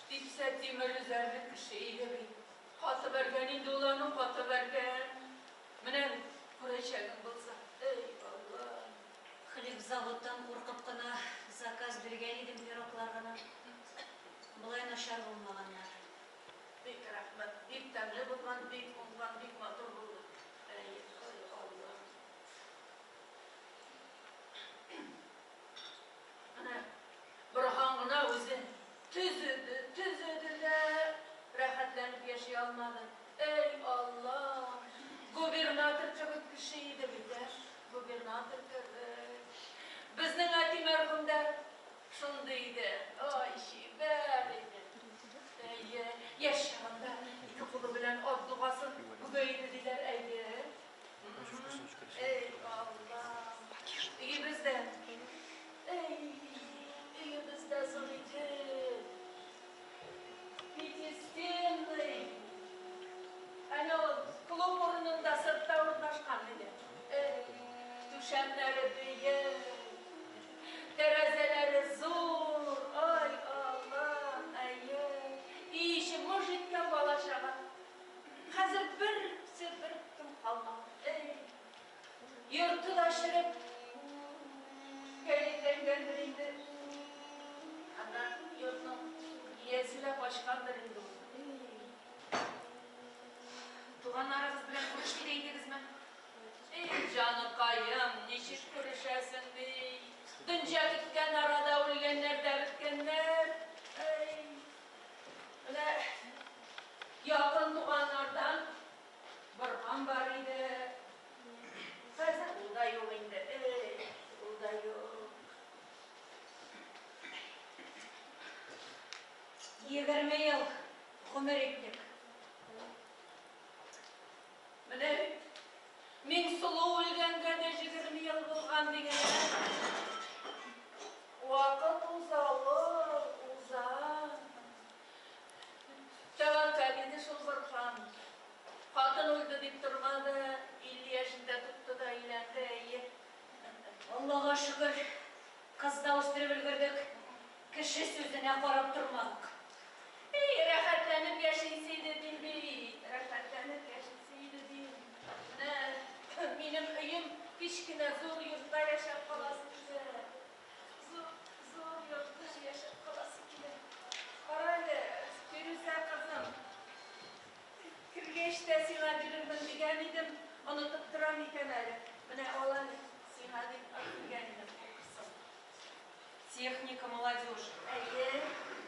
Типсә тимер өзәрлек кеше иде бит. Каты бәргән инде ул аны, каты бәргән. Менә бит, күрәчәгең булса. Әй, Алла! Хлебзаводтан куркып кына заказ биргән идем пироглар гына. Болай начар булмаганнар. Бик рәхмәт, бик тәмле булган, бик уңган, бик матур булды. Әй, ай, Алла! Менә Борһан гына үзе төзеде, төзеде дә рәхәтләнеп яши алмады. Әй, Алла! Губернатор кебек кеше иде бит, ә? Губернатор кебек. Безнең әти мәрхүм дә шундый иде. Ай, чибәр иде. Әйе, яшь чагында ике кулы белән ат дугасын үбә иде диләр, әйе. Әй, Алла! Өебез дә, әй, өебез дә зур иде. Пятистенный. Әнә ул клуб урынында сыртта урнашкан иде. Әй, түшәмнәре биек, тәрәзәләре зур. Ай, Алла, әйе. Өй эче мыж иткән бала-чага. Хәзер берсе бер кем калмаган. Әй, йорты да череп кәлитләнгәндер инде. Аннан йортның иясе дә качкандыр инде ул. Әй. Туганнарыгыз белән күрешми дә идегезме? Эй, җаныкаем, ничек күрешәсең, ди. Дөнҗә көткән арада үлгәннәр дә беткәннәр. Әй. Менә якын туганнардан Борһан бар иде. Хәзер ул да юк инде. Эй, ул да юк. 20 ел гомер иттек. Менә бит Миңсылу үлгәнгә дә 20 ел булган диген, ә? Вакыт уза ул, уза. Тәвәккәл иде шул Борһан. Хатын үлде дип тормады, 50 яшендә тотты да өйләнде, әйе. Аллага шөкер, кыз да үстереп өлгердек. Кеше сүзенә карап тормадык. Эй, рәхәтләнеп яшисе иде дим бит, рәхәтләнеп яшисе иде дим. Менә минем өем кечкенә зур йортта яшәп каласы килә. Зур, зур йортта яшәп каласы килә. Кара әле, Фирүзә кызым, кергәч тә сиңа бирермен дигән идем, онытып торам икән әле. Менә ал әле, сиңа дип алып килгән идем, укырсың. Техника молодежи. Әйе.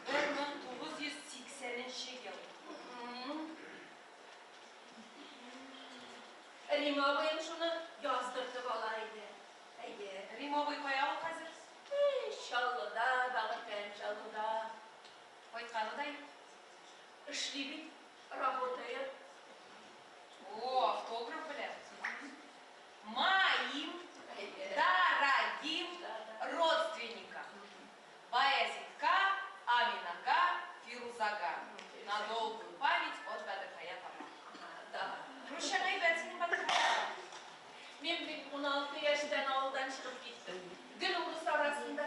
1980 нче ел. Рим абыең шуны яздыртып ала иде. Әйе. Рим абый кая ул хәзер? Эй, Чаллыда, бәгырькәем, Чаллыда. Кайтканы да юк. Эшли бит, работает. О, автограф белән. Моим дорогим родственникам. Баязитка, Аминага, Фирузага. На долгую память от Бәдерхаят апа. Да. Русчаң әйбәт синең, Бәдерхаят апа. Мин бит 16 яшьтән авылдан чыгып киттем. Гел урыс арасында.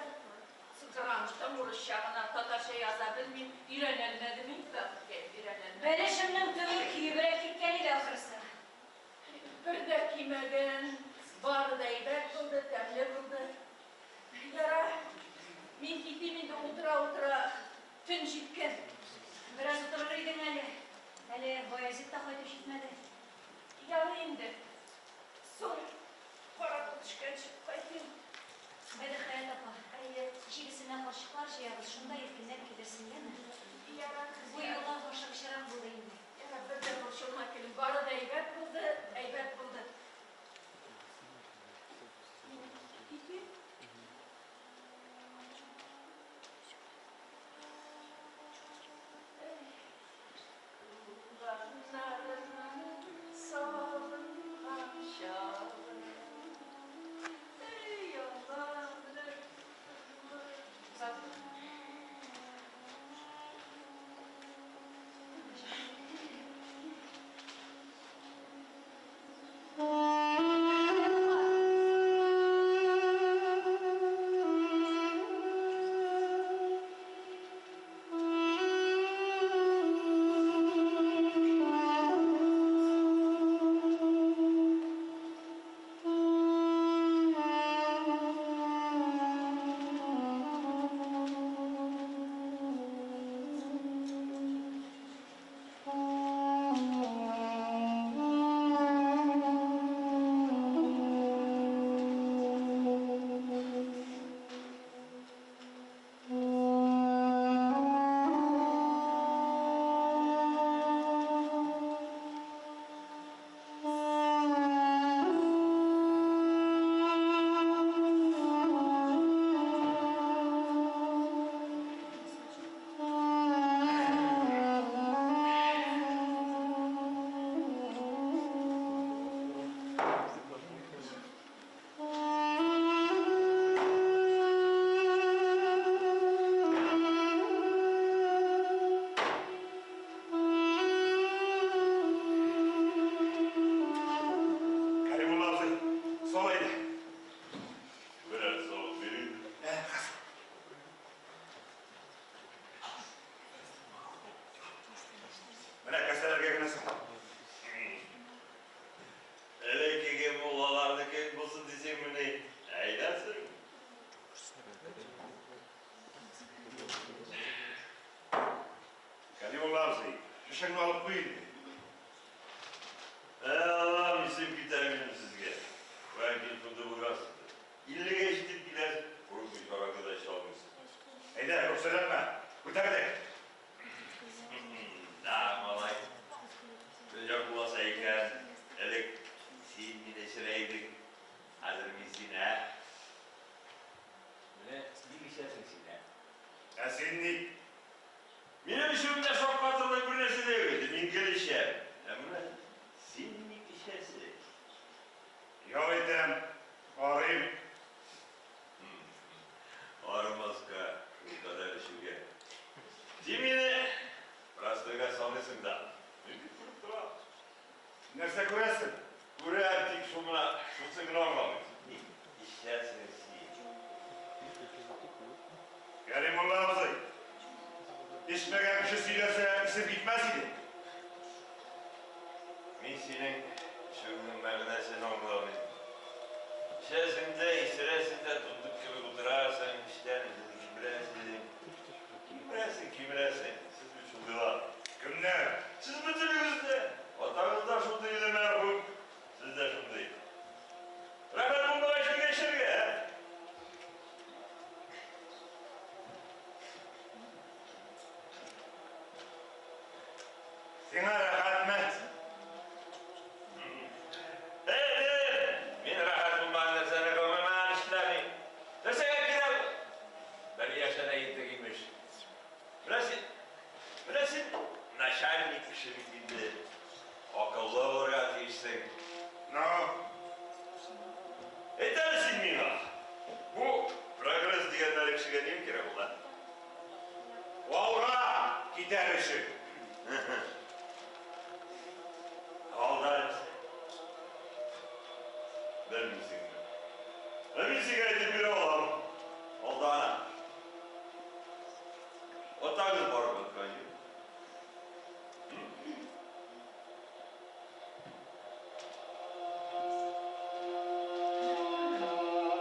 Сыкранштым, урысча гына, татарча яза белмим. Өйрәнәлмәдем инде, бәхеткәем, өйрәнәлмәдем. Бәлешемнең төбе көебрәк киткән иде ахрысы. Бер дә кимәгән, бары да әйбәт булды, тәмле булды. Ярар, мин китим инде, утыра-утыра төн җиткән. Бераз утырыр идең әле. Әле Баязит та кайтып җитмәде. Ярый инде, соң караңгы төшкәнче кайтыйм. Бәдерхаят апа, Әйе. җидесенә карчыклар җыябыз, шунда иркенләп килерсең, яме? Ярар, Бу юлы ашыгычрак булды инде. Ярар, бер дә борчылма, килен, бары да әйбәт булды, әйбәт булды. Мин китим. Эй, туганнарымны сагынганда. Рәхәтлек булсын дисеңмени? Әйдәсең. Кәлимулла абзый, шешәңне алып куй инде. Ә, Аллам, исем китә минем сезгә. Каян килеп шундый булгансыз? Иллегә җитеп киләсез, курыкмый аракы да эчә алмыйсыз. Әйдә, рөхсәт итмә. Күтәрдек. Да, малай. Беләк буласа икән, элек син мине эчерә идең, хәзер мин сине, ә? Менә ник эчәсең син, ә? Ә син ник? Минем эчүемдә шаккатырлык бер нәрсә дә юк иде, мин гел эчәм. Ә менә син ник эчәсең? Ял итәм, арыйм. Арымаска шулкадәр эчүгә. Син мине простойга саныйсың да. Мин бит күреп торам. Нәрсә күрәсең? Күрәм, тик шул гына, шунысын гына аңламыйм. Ник эчәсең син? Кәлимулла абзый, эчмәгән кеше сөйләсә, исем китмәс иде. Мин синең эчүеңнең мәгънәсен аңламыйм. Эчәсең дә, исерәсең дә, тундык кебек утырасың, эчтән үзеңне кимерәсең. Кимерәсең, кимерәсең. Сез бит шундыйлар. Кемнәр? Сез бөтенегез дә. Атагыз да шундый иде мәрхүм. Сез дә шундый. Рәхәт булмагач нигә эчәргә, ә? Сиңа рәхәтме? Әй, мин рәхәт булмаган нәрсәне гомумән эшләмим. Нәрсәгә кирәк ул? Бер яшьтә дә җиттек имеш. Менә син, менә син начальник кеше бит инде. Акыллы булырга тиешсең. Ну, Әйт әле син миңа, бу прогресс дигәннәре кешегә нигә кирәк ул, ә? алга китәр өчен. Алда нәрсә? Белмисеңме? Ә мин сиңа әйтеп бирә алам. Алда ана. Атагыз барып баткан җир. Нәрсә булган Изатулла?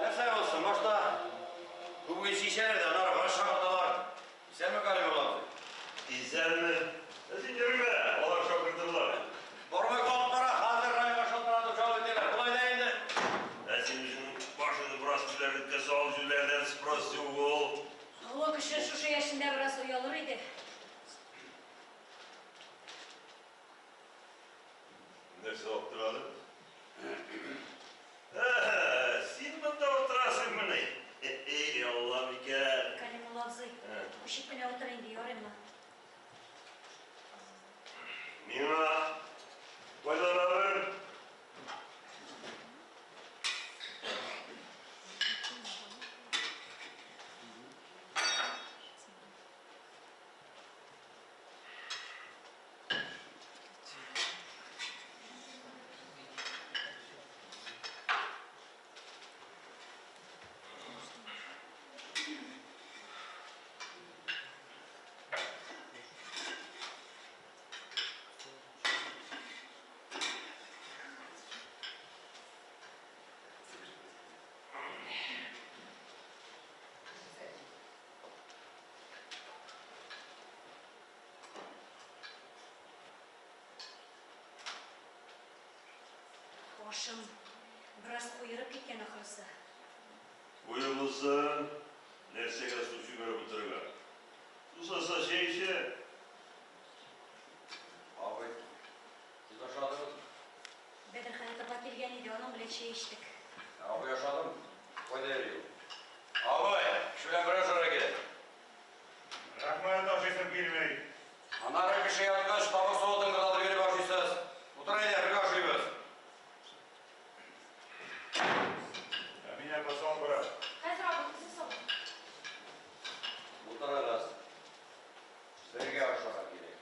Нәрсә булсын, башта күбеген чишәләр дә, аннары врач чакырталар. Исәнме, Кәлимулла абзый? Исәнме? Ә син йөрмә, алар чакыртырлар. Бармай калып кара, хәзер районга шалтыратып җавап итәләр. Болай да инде. Ә син үзеңнең башыңны бераз түләрлеккә сал, җүләрдән спрос юк ул. Олы кеше шушы яшендә бераз оялыр иде. Нәрсә аптырады? Син монда утырасыңмыни? Эй, Аллам икән. Кәлимулла абзый, күчеп кенә утыр инде, ярыймы? Миңа кайдан алыр? Ашым бераз куерып киткән ахрысы. Куе булсын, нәрсәгә су чүмереп утырырга? Сусаса чәй эчә. Абый, сез ашадыгыз? Бәдерхан апа килгән иде, аның белән чәй эчтек. Абый ашадым. Кайда йөри ул? Абый, кеше белән бер ашарга кирәк. Рәхмәт, ашыйсым килми. Аннары кеше яткач, табак савытын гына йөреп ашыйсыз. Утыр әйдә, бергә ашыйбыз. Ә мин апа сал бераз. Хәзер абый, үзе сал. Утырыгыз. Бергә ашарга кирәк.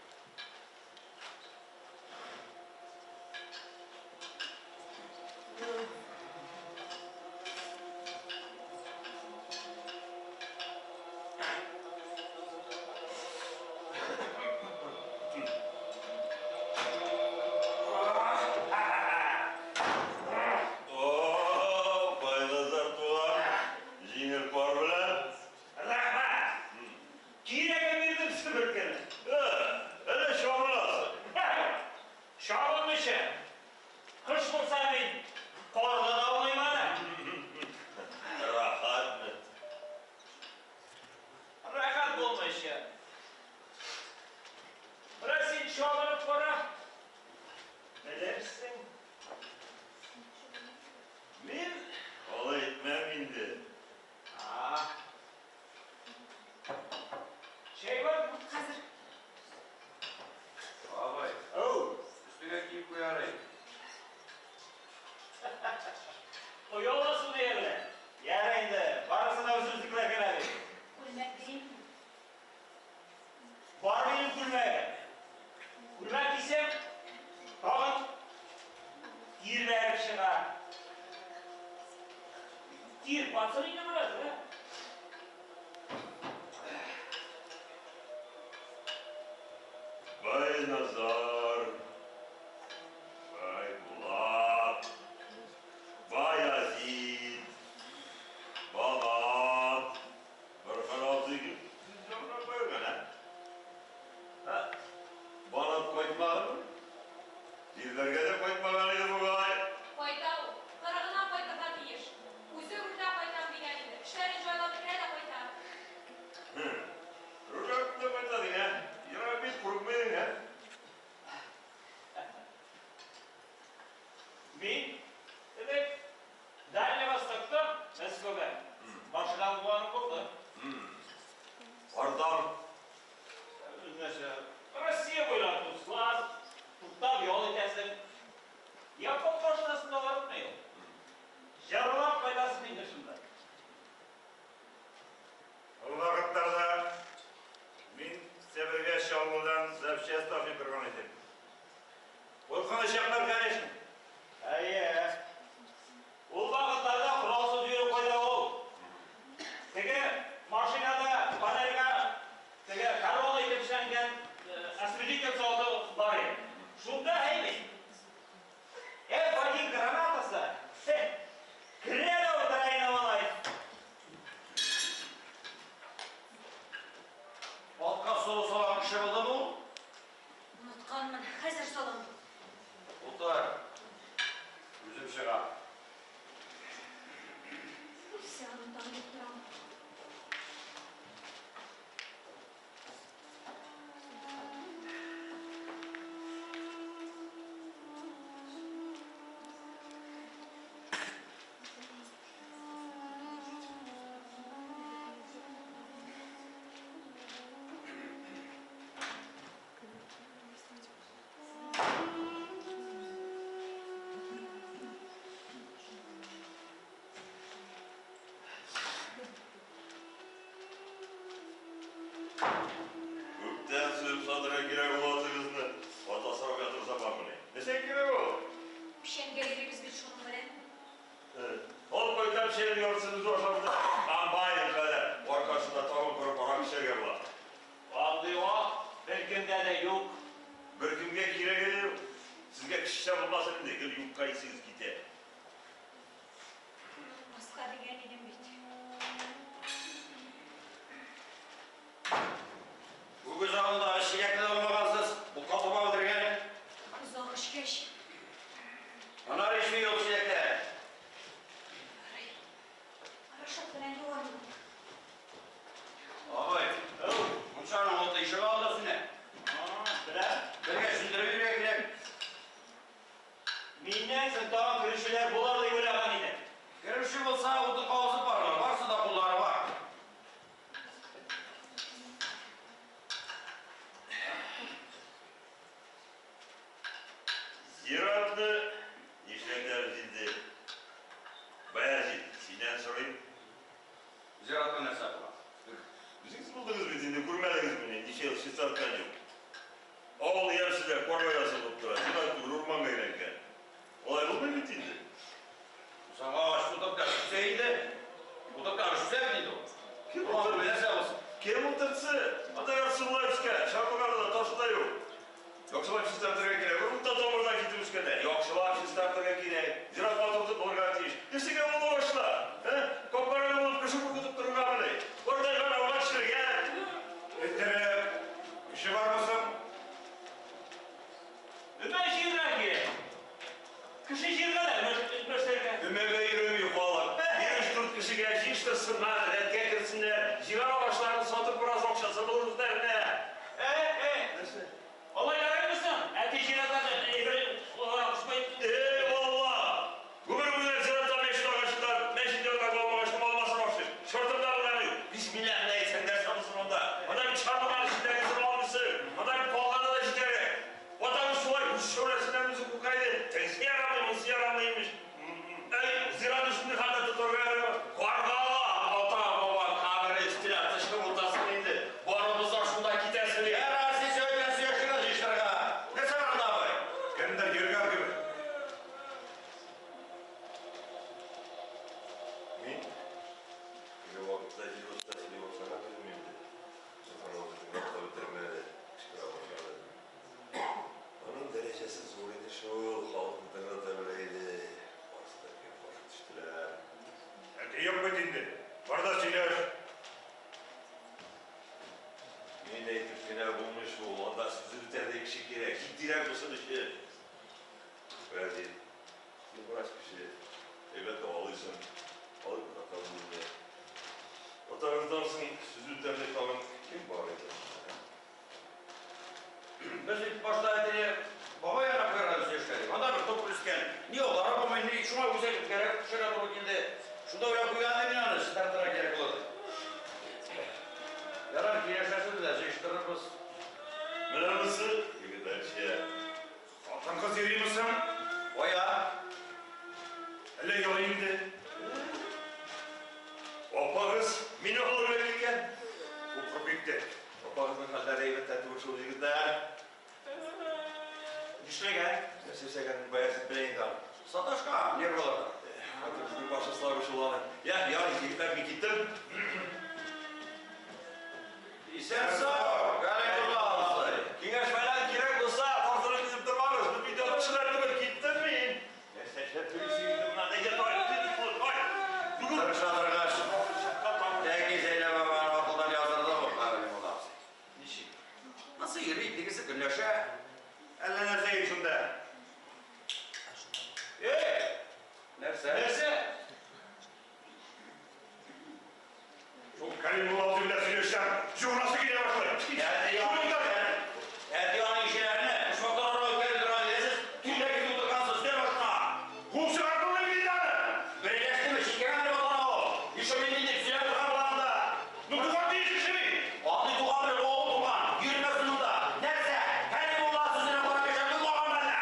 Ояласың диярлек. Ярый инде, барысы да үзебезнекеләр генә бит. Күлмәк бирим. Бар минем күлмәгем. Күлмәк кисәм, тагын тир бәреп чыга. Тир батсын инде бераз, ә? Бай Назар, бай Булат, Баязид, Банат, Борһан абзый янына куелган, ә? Һа, Банат кайтмадымы? Дилбәргә дә кайтмаган иде бугай. Кайта ул. Кырыгына кайтырга тиеш. Үзе рульдә кайтам дигән иде. Эшләрен җайлап бетерә дә кайта. Рульгә күпме кайта дин, ә? Ерак бит, курыкмыйдың, ә? Мин элек Дальний Востокта, Мәскәүгә машина булганым булды. Ардан. Нәрсә, Россия буйлап дуслар, туктап ял итәсең. Япон машинасында барып ул. Җырлап кайтасың инде шунда. Ул вакытларда мин Себергә Чаллыдан запчасть ташый торган идем. Куркыныч чаклар, конечно. Әйе. Ул вакытларда коралсыз йөрү кайда ул? Теге машинада панельгә теге корона итеп эшләнгән осветитель савыты бар иде. Шунда әйме? F1 гранатасы. Керә дә утыра инде малай. Атка солы салган кеше булдымы ул? Онытканмын. Хәзер салам. Утыр. Үзем чыгам. Үлсә онытам дип торам. Күптән суеп сатырга кирәк ул атыгызны. Ат асрап ятыр заман менә. Нәрсәгә кирәк ул? Печәнгә йөрибез бит шуның белән. Алып кайтам печәннең яртысын үзе ашап бетә. Комбайн кадәр. Аркасында тагын корып арак эчәргә була. Андый ат беркемдә дә юк. Беркемгә кирәге дә юк. Сезгә кешечә булмасын инде, гел юкка исегез китә. Онытмаска дигән идем бит. Үгез авылдагы чиләкне дә алмагансыз. Утка таба үтергән. Озак эчкәч. Аннары эчми юк чиләктә. Ярый. Порошок белән юармын. Абый, мунчаның уты ишегалдында сүнә. Беләм. Бергә сүндереп йөрергә кирәк. Миннән соң тагын керүчеләр булыр дип уйлаган идем. Керүче булса, утын кабызып барырлар. Барысы да куллары бар. Зиратны нишләтәбез инде? Баязит, синнән сорыйм. Зиратны нәрсә була? Үзегез булдыгыз бит инде, күрмәдегез мине, ничә ел чистарткан юк. Авыл ямьсезләр, карга ясалып тора, зират түгел, урманга әйләнгән. Алай булмый бит инде. Соң агач утырткан үсә инде. Утырткан үсә бит инде ул. Кем Урман утыртты? нәрсә булсын? Кем утыртсы? Анда яртысы болай үскән, чарпыганы да, ташы да юк. Яхшылап чистартырга кирәк. Ул да тамырдан китеп үскәннәр. Яхшылап чистартырга кирәк. Зират матур булырга тиеш. Нәрсәгә ул агачлар? Ә? Капкара булып кеше куркытып торырга мени? Картайган агач черегән. Этләре кеше бармы соң? Өмә җыярга кирәк. Кеше җыярга да өмәшләргә. Өмәгә йөрүем юк алар. Өч-дүрт кешегә җыештырсыннар, рәткә керсеннәр. Җыйган агачларын сатып бераз акчасы булыр үзләренә. Ә, Алай ярыймы соң? Әти зираттан әйбер аларга кушмый. Эй, Алла! Гомер буена зиратта мәчет агачыннан, мәчет янындагы алмагачны алмасын ашыйк. Шортымда гына юк. Бисмилла гына әйтсәң нәрсә булсын анда? Анда бит чармаган эчендәгесен алмыйсың. Анда бит калганы да җитәрлек. Ватаны шулай үз шәүләсеннән үзе курка иде. Тегесе ярамый, монысы ярамый имеш. Әй, зират өстендә Әти юк бит инде. Бар да сөйләш. Мин әйтеп кенә булмый шул, анда сүзе үтәрдәй кеше кирәк, җитдирәк булсын өчен. Разил, син врач кеше, әйбәт дәвалыйсың, алып кына кал безне. Атагыздан соң сүзе үтәрдәй тагын кем бар иде? Без бит башта әтине бабай янына куярга дип сөйләшкән идек. Анда бер топ үскән. Ни алары булмый, ни шуңа үзәк кәрәк төшәргә туры килде. Шунда уйлап куйган идем мин аны, чистартырга кирәк булыр. Ярар, киңәшләшербез дә, җыештырырбыз. Менә монысы, егетләрчә. Хатын-кыз йөриме соң? Кая? Әллә ярый инде? Апагыз мине алырга килгән. Укып китте. Апагызның хәлләре әйбәт тә түгел шул, егетләр. Нишләгән? Нәрсә эшләгәнен баясы белә инде аны. Саташкан, нервыларда. Хатын-кызның башы слабый шул аның. Я, ярый, егетләр, мин киттем. Исән-сау, Галимулла абзый. Киңәшмәләр кирәк булса, тартынып китеп тормагыз. Без бит ят кешеләр түгел, киттем мин. Нәрсә эшләп йөрисең инде моннан? Әйдә, тай, тай, тай. Йөгер. Тырыша торгач, тәки Зәйнәб апаны акылдан яздырды бу Галимулла абзый. Ничек? Монысы йөри, тегесе көнләшә. Әллә нәрсә йөри шунда. Эй! Нәрсә? Нәрсә? Шул Кәримулла абзый белән сөйләшсәм, җуынасы килә башлый. Әти аның ишеләрне почмактан ара үткәреп торган иде, сез төнлә килеп утыргансыз өстәл башына. Куып чыгардым мин аны. Берәйләштеме, читкә генә батана ул. Еще мин дип сөйләп торган була анда. Ну, туган тиеш кеше бит. Андый туган белән авыл туган, йөрмәсен монда. Нәрсә? Кәримулла сүзенә карап яшәп булмаган мәллә?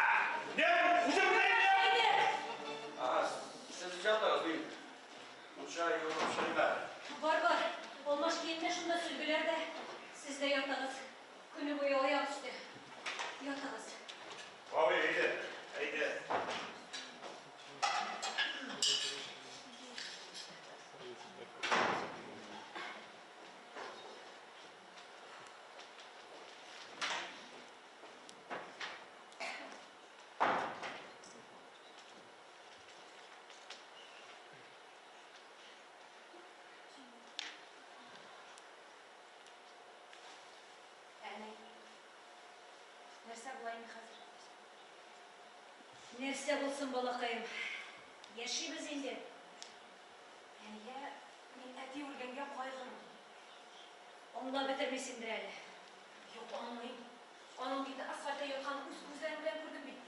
Не, үзем беләм. Әйдә! Ага, сез ятыгыз, мин мунча юынып чыгыйм әле. Бар, бар. Алмаш киемдә шунда сөлгеләр дә. Сез дә ятыгыз. Көне буе аяк өсте. Ятыгыз. Абый, әйдә, әйдә. Әни, нәрсә була инде хәзер? Нәрсә булсын, балакаем? Яшибез инде. Әнигә мин әти үлгәнгә кайгырмыйм. Аңлап бетермисеңдер әле. Юк, аңлыйм. Аның бите асфальтта ятканын үз күзләрем белән күрдем бит.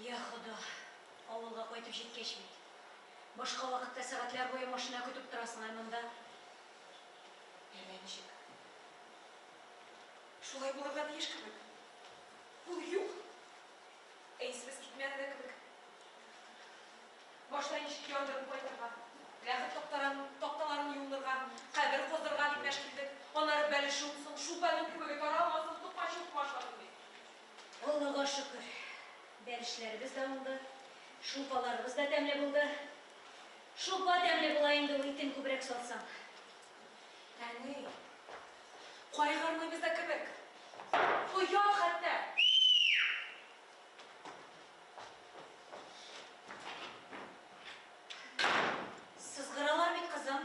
Я Хода, авылга кайтып җиткәч бит. Башка вакытта сәгатьләр буе машина көтеп торасың, ә монда Әллә ничек. Шулай булырга тиеш кебек. Ул юк. Ә исебез китмәде дә кебек. Башта ничек яндырып кайтырга, ләхет такталарын, такталарын юынырга, кабер казырга дип мәш килдек. Аннары бәлеш уңсын, шулпаның күбеге таралмасын, токмачы укмашладым бит. Аллага шөкер, бәлешләребез дә уңды, шулпаларыбыз да тәмле булды. Шулпа тәмле була инде ул итен күбрәк салсаң. Әни, кайгырмыйбыз да кебек. Оят хәтта. Сызгыралар бит, кызым.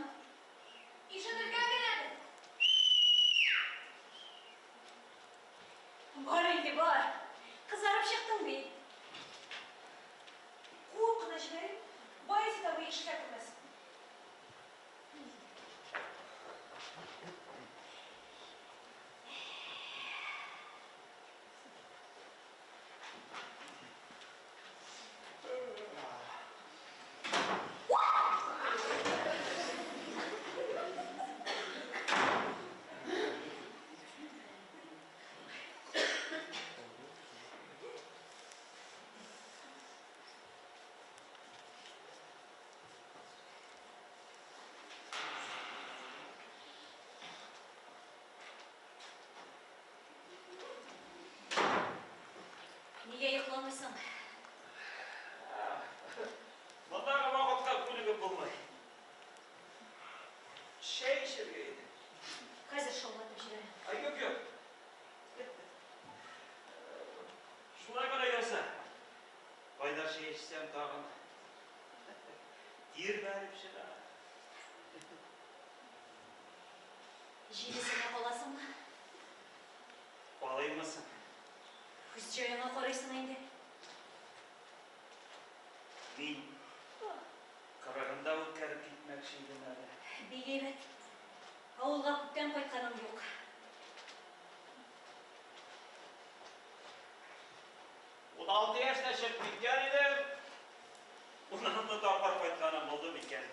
Ишетергә генәдер. Бар инде, бар. Кызарып чыктың бит. Куып кына җибәрим, Баязит абый ишетә күрмәсен. Нигә йокламыйсың? Мондагы вакытка күнегеп булмый. Чәй эчәргә иде. Хәзер шаулатып җибәрәм. Ай, юк, юк. Шулай гына яса. Кайнар чәй эчсәм тагын. Тир бәреп чыга. Җидесенә каласыңмы? Калыймы соң? Үз җаеңа карыйсың инде. Мин кырыгында үткәреп китмәкче идем әле. Бик әйбәт. Авылга күптән кайтканым юк. 16 яшьтә чыгып киткән идем. 16 тапкыр кайтканым булды микән?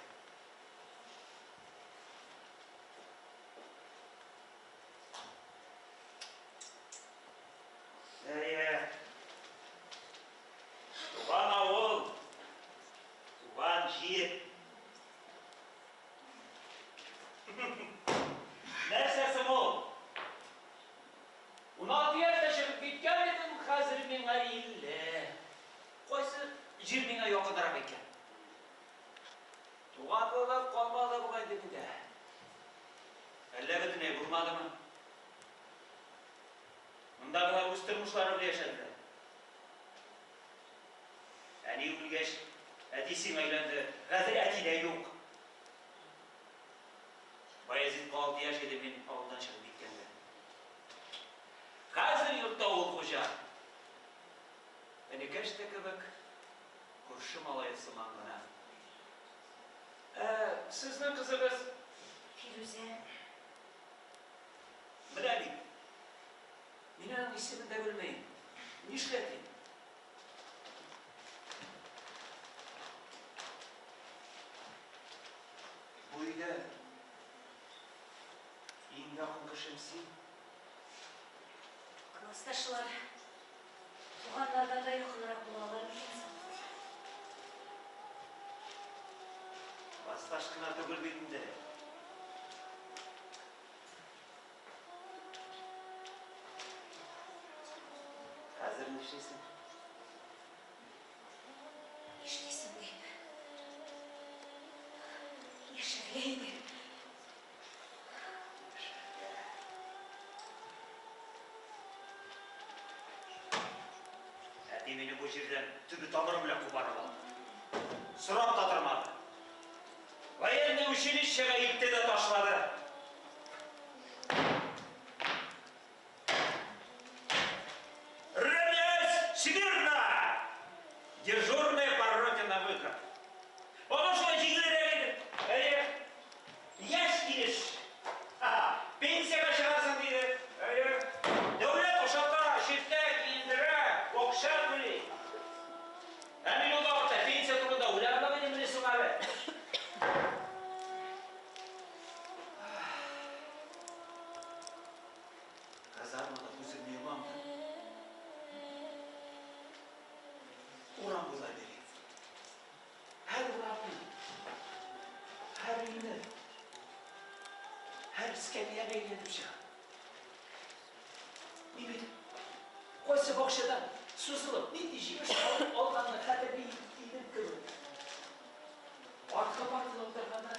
Әйе. Туган авыл, туган җир. Нәрсә соң ул? 16 яшьтә чыгып киткән идем, хәзер миңа 50. Кайсы җир миңа якынрак икән? Туганлык калмады бугай миндә. Әллә бөтенләй булмадымы? Мондагылар үз тормышлары белән яшәделәр. Әни үлгәч, әти сиңа өйләнде. Хәзер әти дә юк. Баязитка 6 яшь иде мин авылдан чыгып киткәндә. Хәзер йортта ул хуҗа. Энекәш тә кебек, күрше малае сыман гына. Ә сезнең кызыгыз? Фирүзә. Менә бит. Мин аның исемен дә белмим. Нишләтим? Бу өйдә иң якын кешем син. Классташлар, туганнардан да якынрак була алар микән соң? Классташ кына түгел бит инде. Хәзер нишлисең? Нишлисең дип. Яшәргә инде. Яшәргә. Әти мине бу җирдән төбе тамыры белән кубарып алды. Сорап та тормады. Военный училищега илтте дә ташлады. Равняйсь смирно! Дежурная по роте на выход. Аны шулай җиңелрәк иде. Әйе. Яшь килеш. Пенсиягә чыгасың диде. Әйе. Дәүләт ашата, эчертә, киендерә, акча түли. Ә мин ул вакытта пенсия турында уйланмаган идем соң әле. Казармада күземне йомам да, урам буйлап йөрим. Һәр урамны, һәр өйне, һәр эскәмиягә әйләнеп чыгам. Мин бит кайсы бакчадан сузылып, нинди җимеш алып алганны хәтерли идем кебек. Арткы партада утырганда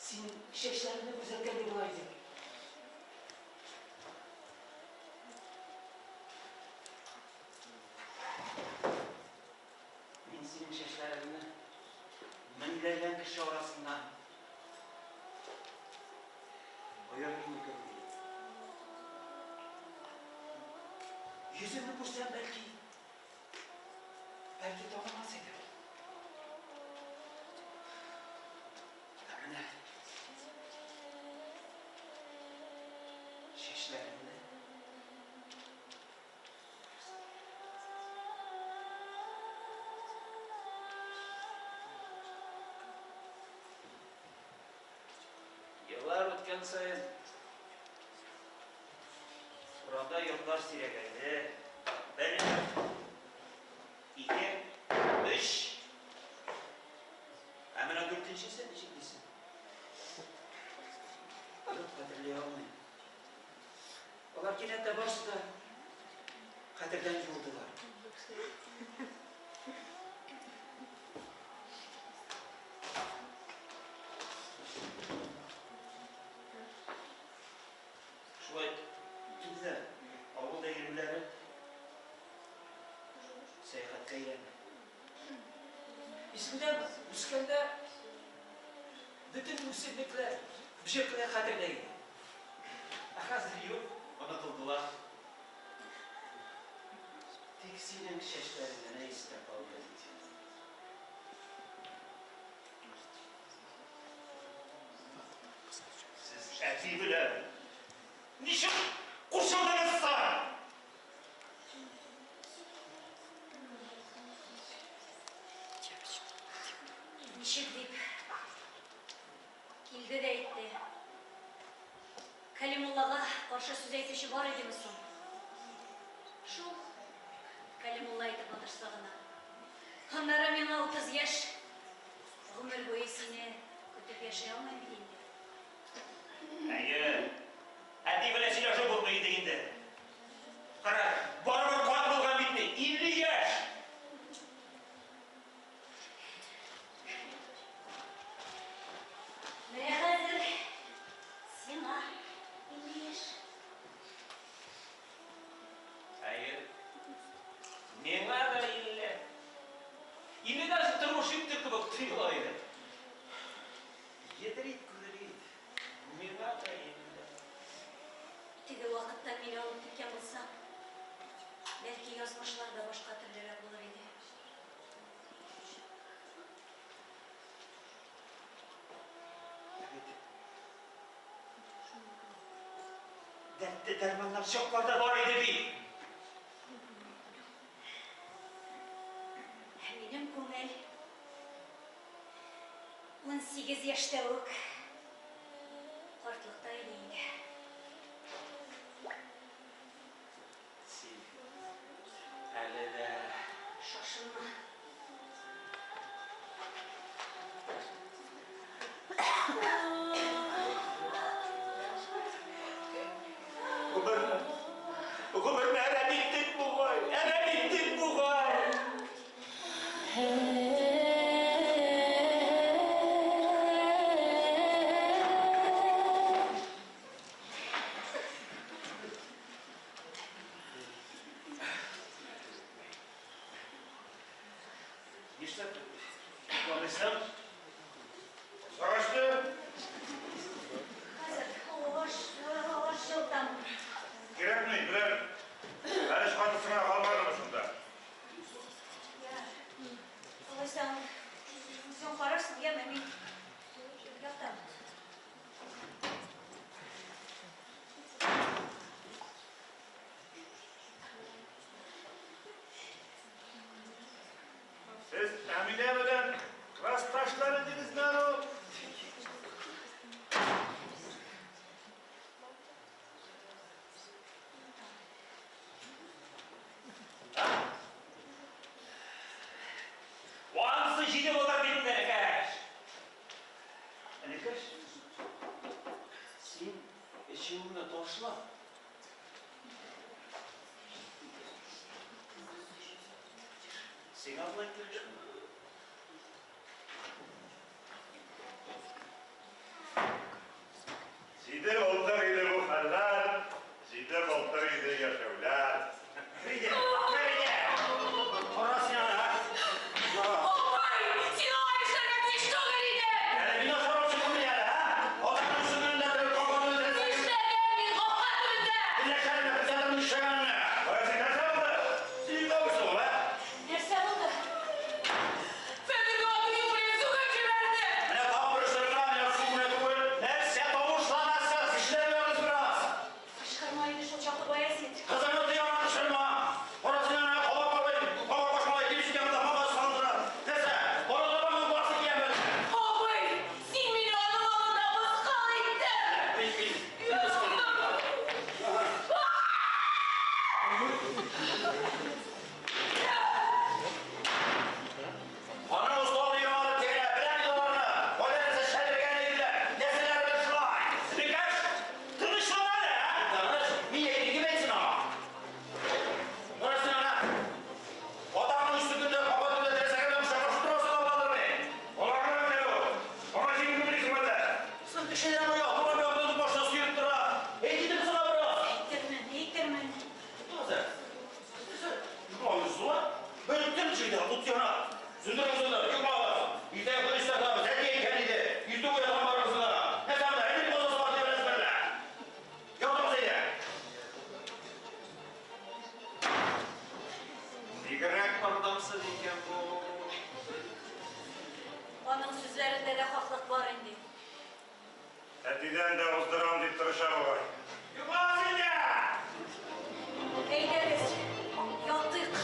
синең чәчләреңне күзәткәндәй була идем. Мин синең чәчләреңне меңләгән кеше арасыннан аерыр кебек идем. Йөзеңне күрсәм, бәлки, танымас идем. Ә менә чәчләреңне Еллар үткән саен урамда йортлар сирәгәйде. Бер, ике, өч. Ә менә дүртенчесе ничек дисең? Юк, хәтерли алмыйм. Алар кинәт тә барысы да хәтердән юылдылар. Шулай төнлә авылда йөрүләре сәяхәткә әйләнде. Исеңдәме, үскәндә Бөтен үсемлекләр, бөҗәкләр хәтердә иде. Ә хәзер юк, онытылдылар. Тик синең чәчләрең генә истә калды бит. Сез әти белән ничек кушылдыгыз соң? Ничек дип? Килде дә әйтте. Кәлимуллага каршы сүз әйтүче бар идеме соң? Шул Кәлимулла әйтеп маташса гына. Аннары миңа 30 яшь. Гомер буе сине көтеп яши алмыйм бит инде. Әйе. Әти белән сөйләшеп булмый иде инде. Кара, барыбер карт булган бит мин. 50 яшь. Менә хәзер сиңа 50 яшь. Әйе. Миңа да 50. 50-дән соң тормыш юктыр кебек тоела иде. Едрит күрерит. Миңа да 50. Теге вакытта мине алып киткән булсаң, бәлки язмышлар да башка төрлерәк булыр иде. Ә бит дәртле дәрманнар чакларда бар иде бит. Ә минем күңел 18 яшьтә үк картлыкта иде инде. Син әле дә Шашынма. Гомерне, гомерне әрәм иттек бугай, әрәм иттек бугай. Нишләп йокламыйсың? Сагышты. Хәзер аш, аш җылытам. Кирәкми, берәр бәлеш катысы гына калмадымы шунда? Ярар. Алайса, үзең карарсың, яме, мин ятам. Сез Әминә белән классташлар идегезме әле ул? Анысы җиде булыр бит, энекәш. Энекәш, син эчүеңне ташла. Сиңа болай килешми. Җиде былтыр иде бу хәлләр, җиде былтыр иде яшәүләр. Фәридә, Фәридә! Кара син аны, а? Абый, син алай эшләргә тиеш түгел идең! Әле мин ашарга чыктым әле, а? Атаңның сүзеннән торып калган үзен. Нишләгән мин капка төбендә? Нишләгәнне, председатель нишләгәнне? Баясы нәрсә булды? Син тавышсың ул, а? Нәрсә булды? Фәнүргә абый белән сүгеп җибәрде. Менә тагын бер эшләргә, менә шул гына түгел. Нәрсә тавышланасыз? Эшләп ягыз бераз. Кычкырма инде шул чаклы, Баязит. Кызыңны тыярга төшермә. Кара син аны, кабак бабай, кабак баш малай килеп җиткән монда мага салындыра. Нәрсә? Бала барсы киләме? Абый, син мине аның алдында мыскыл иттең. Мин, мин, мин мыскыл иттем. Аның осталы яңалы тегелә, беләм мин аларны. Кайда нәрсә шәлергән иделәр. Нәрсәләр белән шулай. Энекәш, тынычлан әле, а? Тыныч, мин әйтте, кем әйтсен аңа? Кара син аны. Атаңның үсте көндә кабат көндә теләсә кемнән пычаклашып торасың алалар мин. Аларны бит әле ул. Аңа җиңел дисең әллә? Соң кешедән оят, урам ягында башына сөеп тора. Әйт инде кызыңа бераз. Әйтермен, әйтермен. Хәзер. Юкма үзе Бөтен җирдә ут яна. Сүндерегез аны, юкмагыз. Иртәгә полис чакырабыз. Әти әйткән иде. Иртүк уятам. Бигрәк мардамсыз икән бу. Аның сүзләрендә дә хаклык бар инде. Әтидән дә уздырам дип тырыша бугай. Йоклагыз инде! Әйдәгез, ятыйк.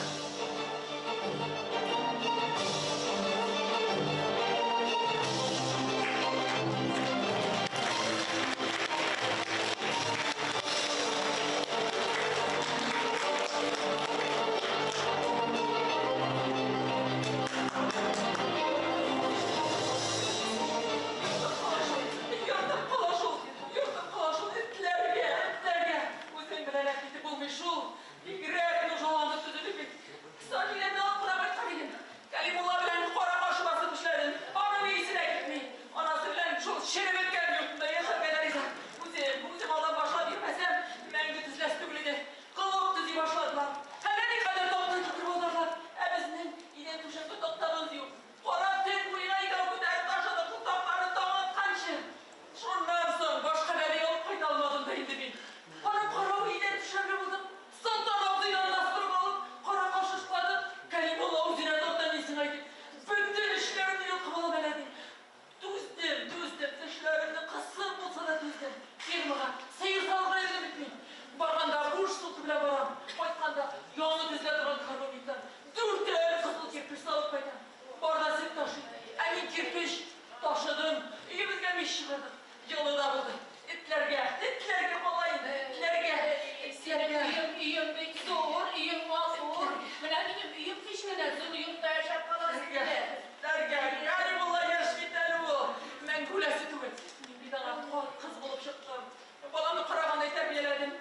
Йортым кала шул, йортым кала шул, этләргә, этләргә. Үзең белән әйтеп булмый шул. Бигрәк нужаланып төзелеп бит. Сафиядән алып кына кайткан идем. Кәлимулла белән кара-каршы басып эшләдем. Аның исенә китми. Анасы белән шул череп беткән йортында яшәргә дә риза. Үзем, үзем алдан башлап йөрмәсәм, мәңге төзеләсе түгел иде. Клуб төзи башладылар. Әллә никадәр такта китереп аудардылар. Ә безнең идән түшәмгә тактабыз юк. Кара төн буена икәү күтәреп ташыдык шул тактаны таң атканчы. Шуннан соң башка бәби алып кайта алмадым да инде мин. Аның каравы идән түшәмле булдым. Солтан абзый янына сырып алып, кара каршы ышкладык. Кәлимулла үзенә такта мин сиңа әйтим. Бөтен эшләремне йолкып алып әләде. Түздем, түздем, тешләремне кысып булса да түздем. Фермага сыер саварга йөрдем бит мин. Барганда буш суты белән барам. Кайтканда яңа төзелә торган коровниктан дүртәр кызыл кирпеч салып кайтам. Бар да сөт ташый. Ә мин кирпеч ташыдым. Өебезгә мич чыгардык. Елы да булды. Этләргә, этләргә кала инде, этләргә. Синең Этләргә. өең, өең бик зур, өең матур. Менә минем өем кечкенә, зур йортта яшәп каласың килә. Этләргә, Кәлимулла яшь бит әле ул. Мәңге үләсе түгел. Мин бит аңа карт кыз булып чыктым. Баланы карагандай тәрбияләдем.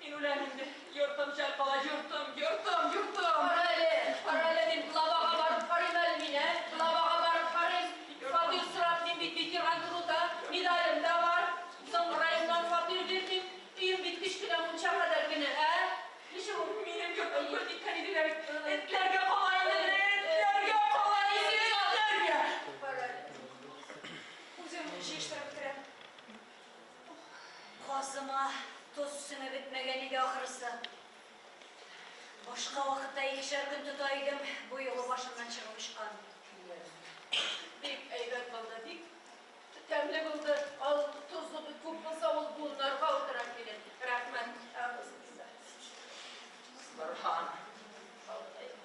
Мин үләм инде. Йортым шәл кала, йортым, йортым, йортым. Кара әле, кара әле, мин главага барып карыйм әле мин, ә? Главага барып карыйм. Фатир сорап, мин бит ветеран труда, медалем дә бар. Соң районнан фатир бирмим. Өем бит кечкенә мунча кадәр генә, ә? Ничек ул? Минем йортым гөр киткән иде дә бит. Этләргә кала инде, этләргә кала инде, этләргә. Кара әле. Үзем җыештырып бетерәм. Казыма тоз сеңеп бетмәгән иде ахрысы. Башка вакытта икешәр көн тота идем, бу юлы башымнан чыгып очкан. Бик әйбәт булды, бик тәмле булды. Ал тозы күп булса, ул буыннарга утыра килен. Рәхмәт. Борһан,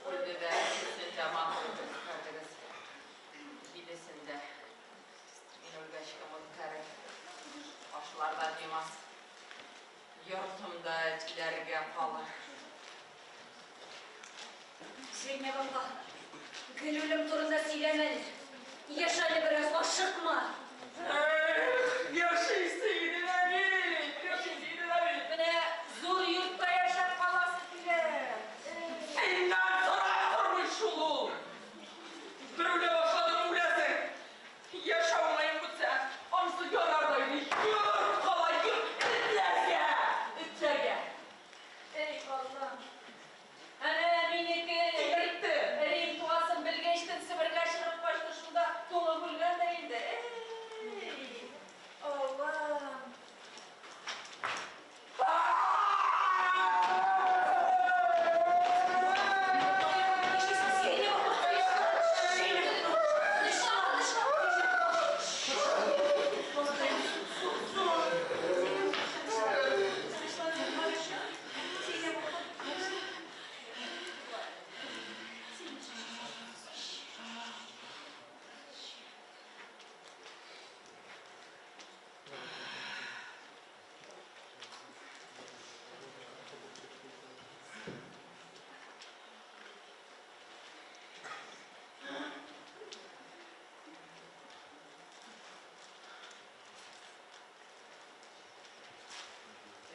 үлде дә, син дә матур итеп үткәрдегез. Билесен дә. Мин үлгәч кем үткәрер? Ашлар да җыймас. Йортым да этләргә калыр. Зәйнәб апа, гел үлем турында сөйләмә әле. Яшә әле бераз, ашыкма. Эх, яшисе иде дә бит, яшисе иде дә бит. Менә зур йортта яшәп каласы килә. Синнән сорап тормый шул ул. Бер үлә башладың, үләсең. Яшәү уңаең бетсә, анысы ярар да инде. Йорт кала, йорт этләргә, этләргә. Эй, Аллам. Әнә минеке. Китте. Рим туасын белгәчтен Себергә чыгып качты шунда туңып үлгән дә инде. Эй, Аллам. Зәйнәб апа, Зәйнәб апа, тынычлан, тынычлан. Балакаем, тынычлан, Зәйнәб апа.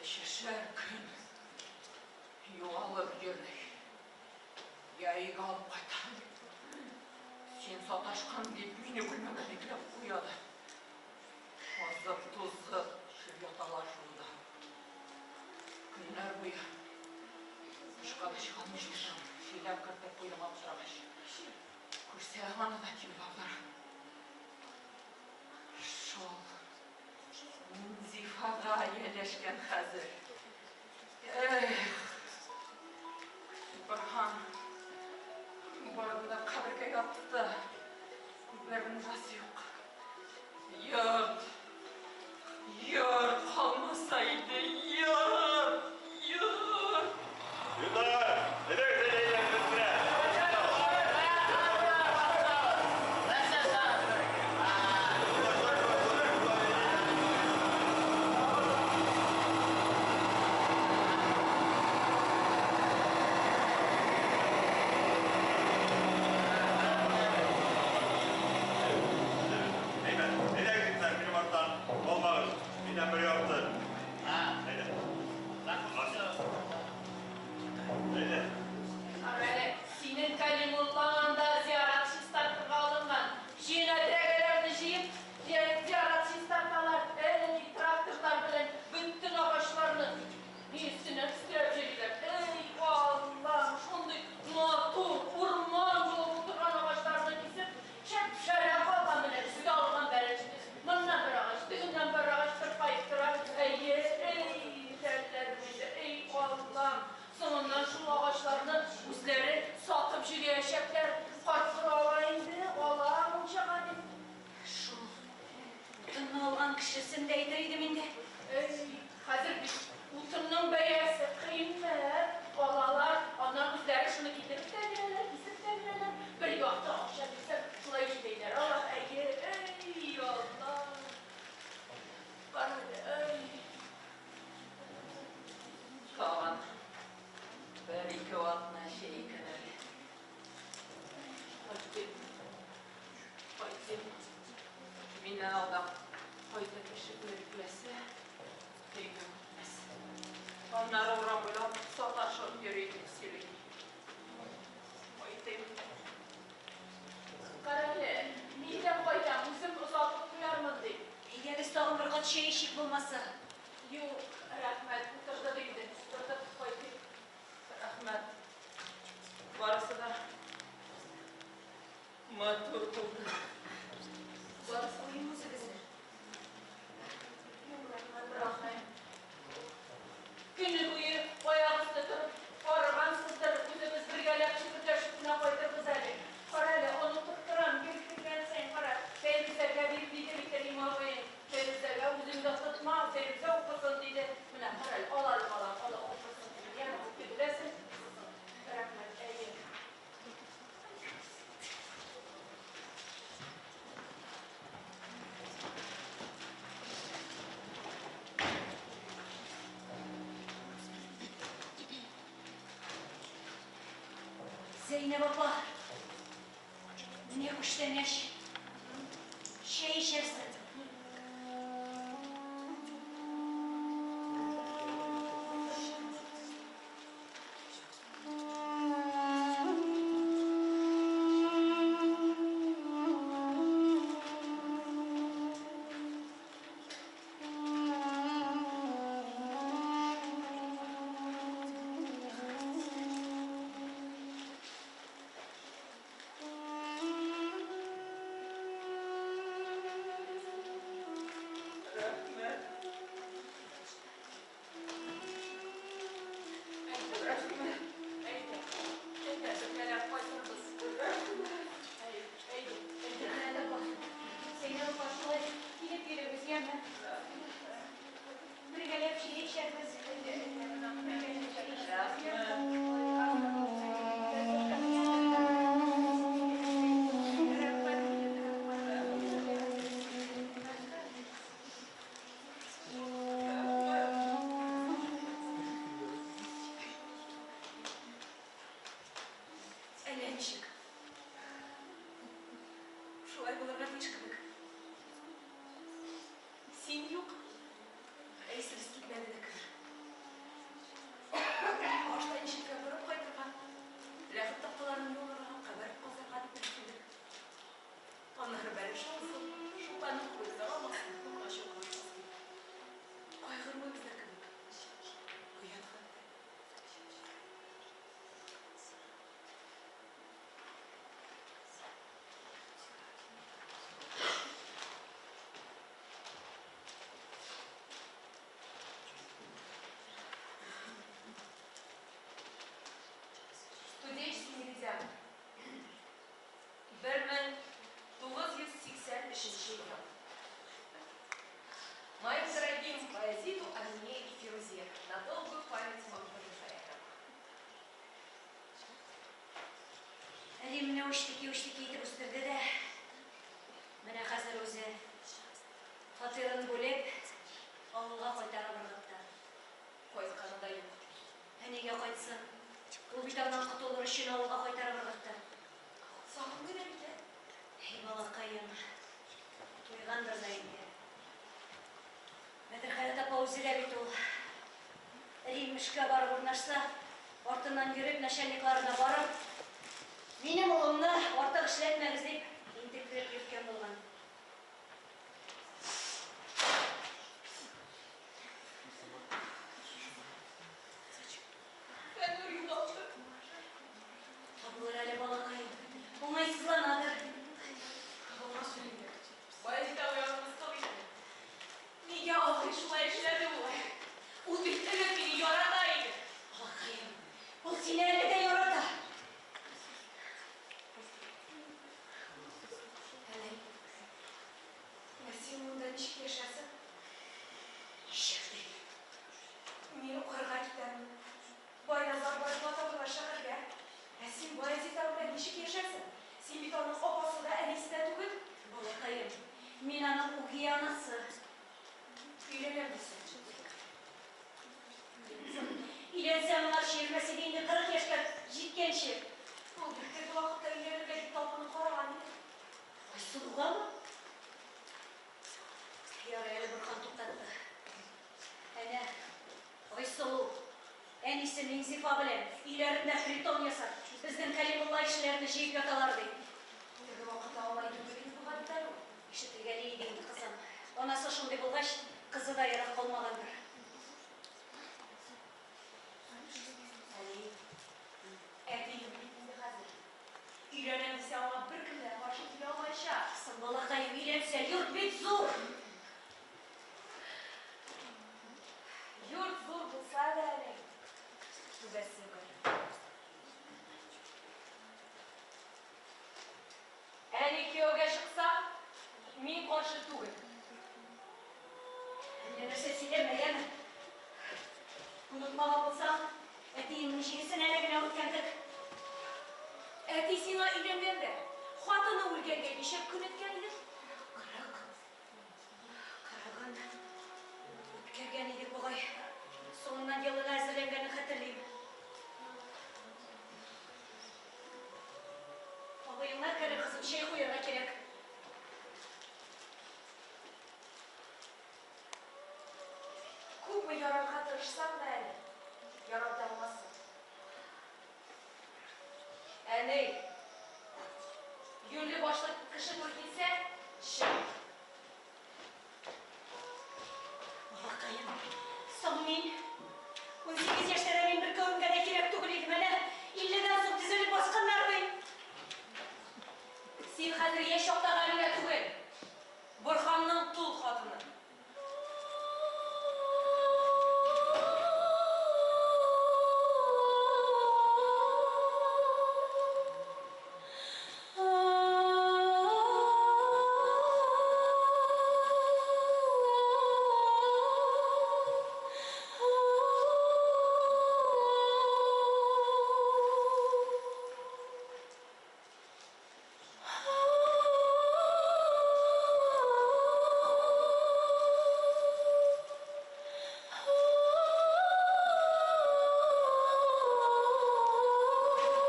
Өчешәр көн югалып йөри. Я өйгә алып кайтам. Син саташкан дип мине бүлмәгә бикләп куяды. Азып тузып төшеп яталар шунда. Көннәр буе тышка да чыга алмый ятам. Чиләк кертеп куйдым аптырагач. Күрсә аны да тибеп аптыра. Шул Зифага ияләшкән хәзер. Эх, Борһан. Якты. Бер нужасы юк. Йорт. Йорт калмаса иде, йорт, йорт. Юлдар, әйдәгез, әйдә, әйдә, без менә. Әйбәт, әйдәгез, егетләр, минем арттан калмагыз. Миннән бер ярты. Әйдә. Әйдә. Карале, синең Кәлимуллаң анда зиярат чистартырга алынган. Җыена-терәгәләрне җыеп, зиярат чистарталар. Әй, тракторлар белән бөтен агачларны ни өстенә өстерәп йөриләр. Әй, Аллам, шундый матур урман булып утырган агачларны кисеп, шәп-шәрә калган менә өскә алган бәрәчне. Моннан бер агач, тегеннән бер агач тырпаеп тора. Әйе, әй, жәлләдем инде, әй, Аллам. Соңыннан шул агачларны үзләре сатып җибәрәчәкләр. Карт-коры ала инде, ала мунчага дип. Шул утынны алган кешесен дә әйтер идем инде. Әй, хәзер бит утынның бәясе кыйммәт. Алалар, аннан үзләре шуны китереп тә бирәләр, кисеп тә бирәләр. Бер ярты акча бирсәң, шулай эшлиләр. Алар, әйе, әй, Алла. Карале, әй. Тагын бер-ике атна чәй икән әле. Кайтыйм. Кайтыйм. Миннән алда кайта кеше күреп беләсе, өйгә үтмәс. Аннары урам буйлап саташып йөри дип сөйли. Кайтыйм. Карале, мин дә кайтам, үзем озатып куярмын, ди. Әйдәгез тагын бер кат чәй эчик булмаса. Юк, рәхмәт, утырдык инде. Утырдык, кайтыйк. Рәхмәт. Барысы да матур булды. Барып куйыйм үзегезне. Юк, рәхмәт, рәхмәт. Көне буе аяк өсте торып арыгансыздыр, үзебез бергәләп чөкердәшеп кенә кайтырбыз әле. Карале, онытып торам, гел кергән саен кара. Фәйрүзәгә бир диде бит Кәрим абыең. Фәйрүзәгә үзең дә тотма, Фәйрүзә укысын диде. Менә карале, ал әле балам, ал укысын диде. Яме, укый беләсең. Рәхмәт, әйе. Зәйнәб апа, менә күчтәнәч. Чәй эчәрсең. Рәхмәт. Әйдә, Рәхмәт. әйдә. Әйдә, бергәләп кайтырбыз. Әйдә, әйдә. Рәхмәт апа. Зәйнәб апа, шулай килеп йөрегез, яме. Бергәләп чәй эчәрбез. Бергәләп чәй эчәрбез. Әллә ничек. Шулай булырга тиеш кебек. Син юк. Исебез китмәде дә кебек. Башта ишеккә борып кайтырга, ләхет такталарын юлларга, кабер казырга дип кенә килдек. Аннары бәлеш алсын, шулпаны күзгә алмасын, ачу калмасын. Кайгырмыйбыз да кебек. Оят хәтта. Римне үчтеки-үчтеки итеп үстерде дә, менә хәзер үзе фатирын бүлеп, авылга кайтарып ыргытты. Кайтканы да юк. Ә нигә кайтсын? Ул бит аннан котылыр өчен авылга кайтарып ыргытты. Сагынмый да микән? Әй, балакаем, туйгандыр да инде. Бәдерхаят апа үзе дә бит ул. Рим эшкә барып урнашса, артыннан йөреп, начальникларына барып, минем улымны артык эшләтмәгез дип, интектереп йөрткән булган. Фәнүр югалды. Табылыр әле, балакаем. Уңайсызланадыр. Табылмас инде. Баязит абый аны мыскыл итте. Нигә абый шулай эшләде ул? Ул бит элек мине ярата иде. Балакаем, ул сине әле дә ярата. Әни, ә син монда ничек яшәрсең? Ничек ди? Мин укырга китәм. Баяз абый табырга шәһәргә. Ә син Баязит абый белән ничек яшәрсең? Син бит аның апасы да, әнисе дә түгел. Балакаем, мин аның үги анасы. Өйләнәм дисең. Өйләнсә моңарчы йөрмәс иде инде 40 яшькә җиткәнче. Ул бит теге вакытта өйләнергә дип талпынып караган иде. Айсылугамы? Ярый әле Борһан туктатты. Әнә, Айсылу, әнисе Миңзифа белән өйләрендә притон ясап, безнең Кәлимулла ишеләрне җыеп яталар ди. Теге вакытта алай түгел иде бугай бит әле ул. Ишетелгәли иде инде, кызым. Анасы шундый булгач, кызы да ерак калмагандыр. Әни, әтием бит инде хәзер. Өйләнәм дисә, аңа беркем дә каршы килә алмаячак. Соң, балакаем, өйләнсә, йорт бит зур. Йорт зур булса да әле, түбәсе бер. Әни кияүгә чыкса, мин каршы түгел. Әллә нәрсә сөйләмә, яме. Онытмаган булсаң, әтиеңнең ничәсен әле генә үткәрдек. Әти сиңа өйләнгәндә, хатыны үлгәнгә ничә көн үткән иде? Кырыгын үткәргән идек бугай. Соңыннан елына әзерләнгәнен хәтерлим. Абыеңнар керер, кызым, чәй куярга кирәк. Күпме ярарга тырышсаң да әле, ярата алмассың. Әни, юньле башлы кеше туры килсә, чык. Балакаем, соң мин 18 яшьтә мин бер кемгә дә кирәк түгел идем. Әнә, 50-дән соң төзелеп басканнар бит. Син хәзер яшь чактагы Әминә түгел. Борһанның тол хатыны.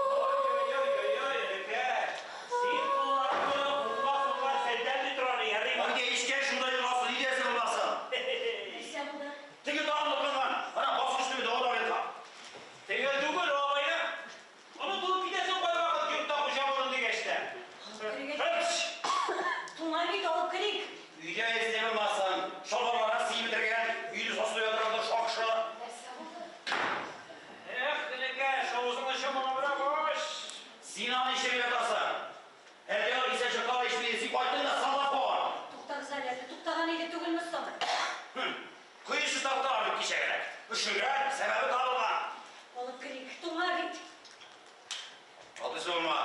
Ой-ой-ой-ой, энекәш. Син кулларыңны уңга-сулга селтәнми тор әле, ярыймы? Анда эчкән шунда йоласы, ни диясең булмасын? Нәрсә булды? Теге тагын тотканган. Ана баскыч төбендә ада ята. Теге түгел, абыем. Онытылып китәсең кайвакыт йортта хуҗа булдым дигәч тә. Алып керергә Хыч! Туңа бит, алып керик. Өйдә эзле булмасын. Чалбарларына сыеп бетергән, өйне сасылып ятырганда шакшы. Нәрсә булды? Эх, энекәш, авызыңны чамалабрак ач. Син аны эчереп ятасың. Әллә ул исән чакта эчми, син кайттың да саллап куган. Туктагыз әле, әле туктаган иде түгелме соң? Коешы таптылар бит кичә генә. Өшегән, сәбәбе табылган. Алып керик, туңа бит. Атысы булма.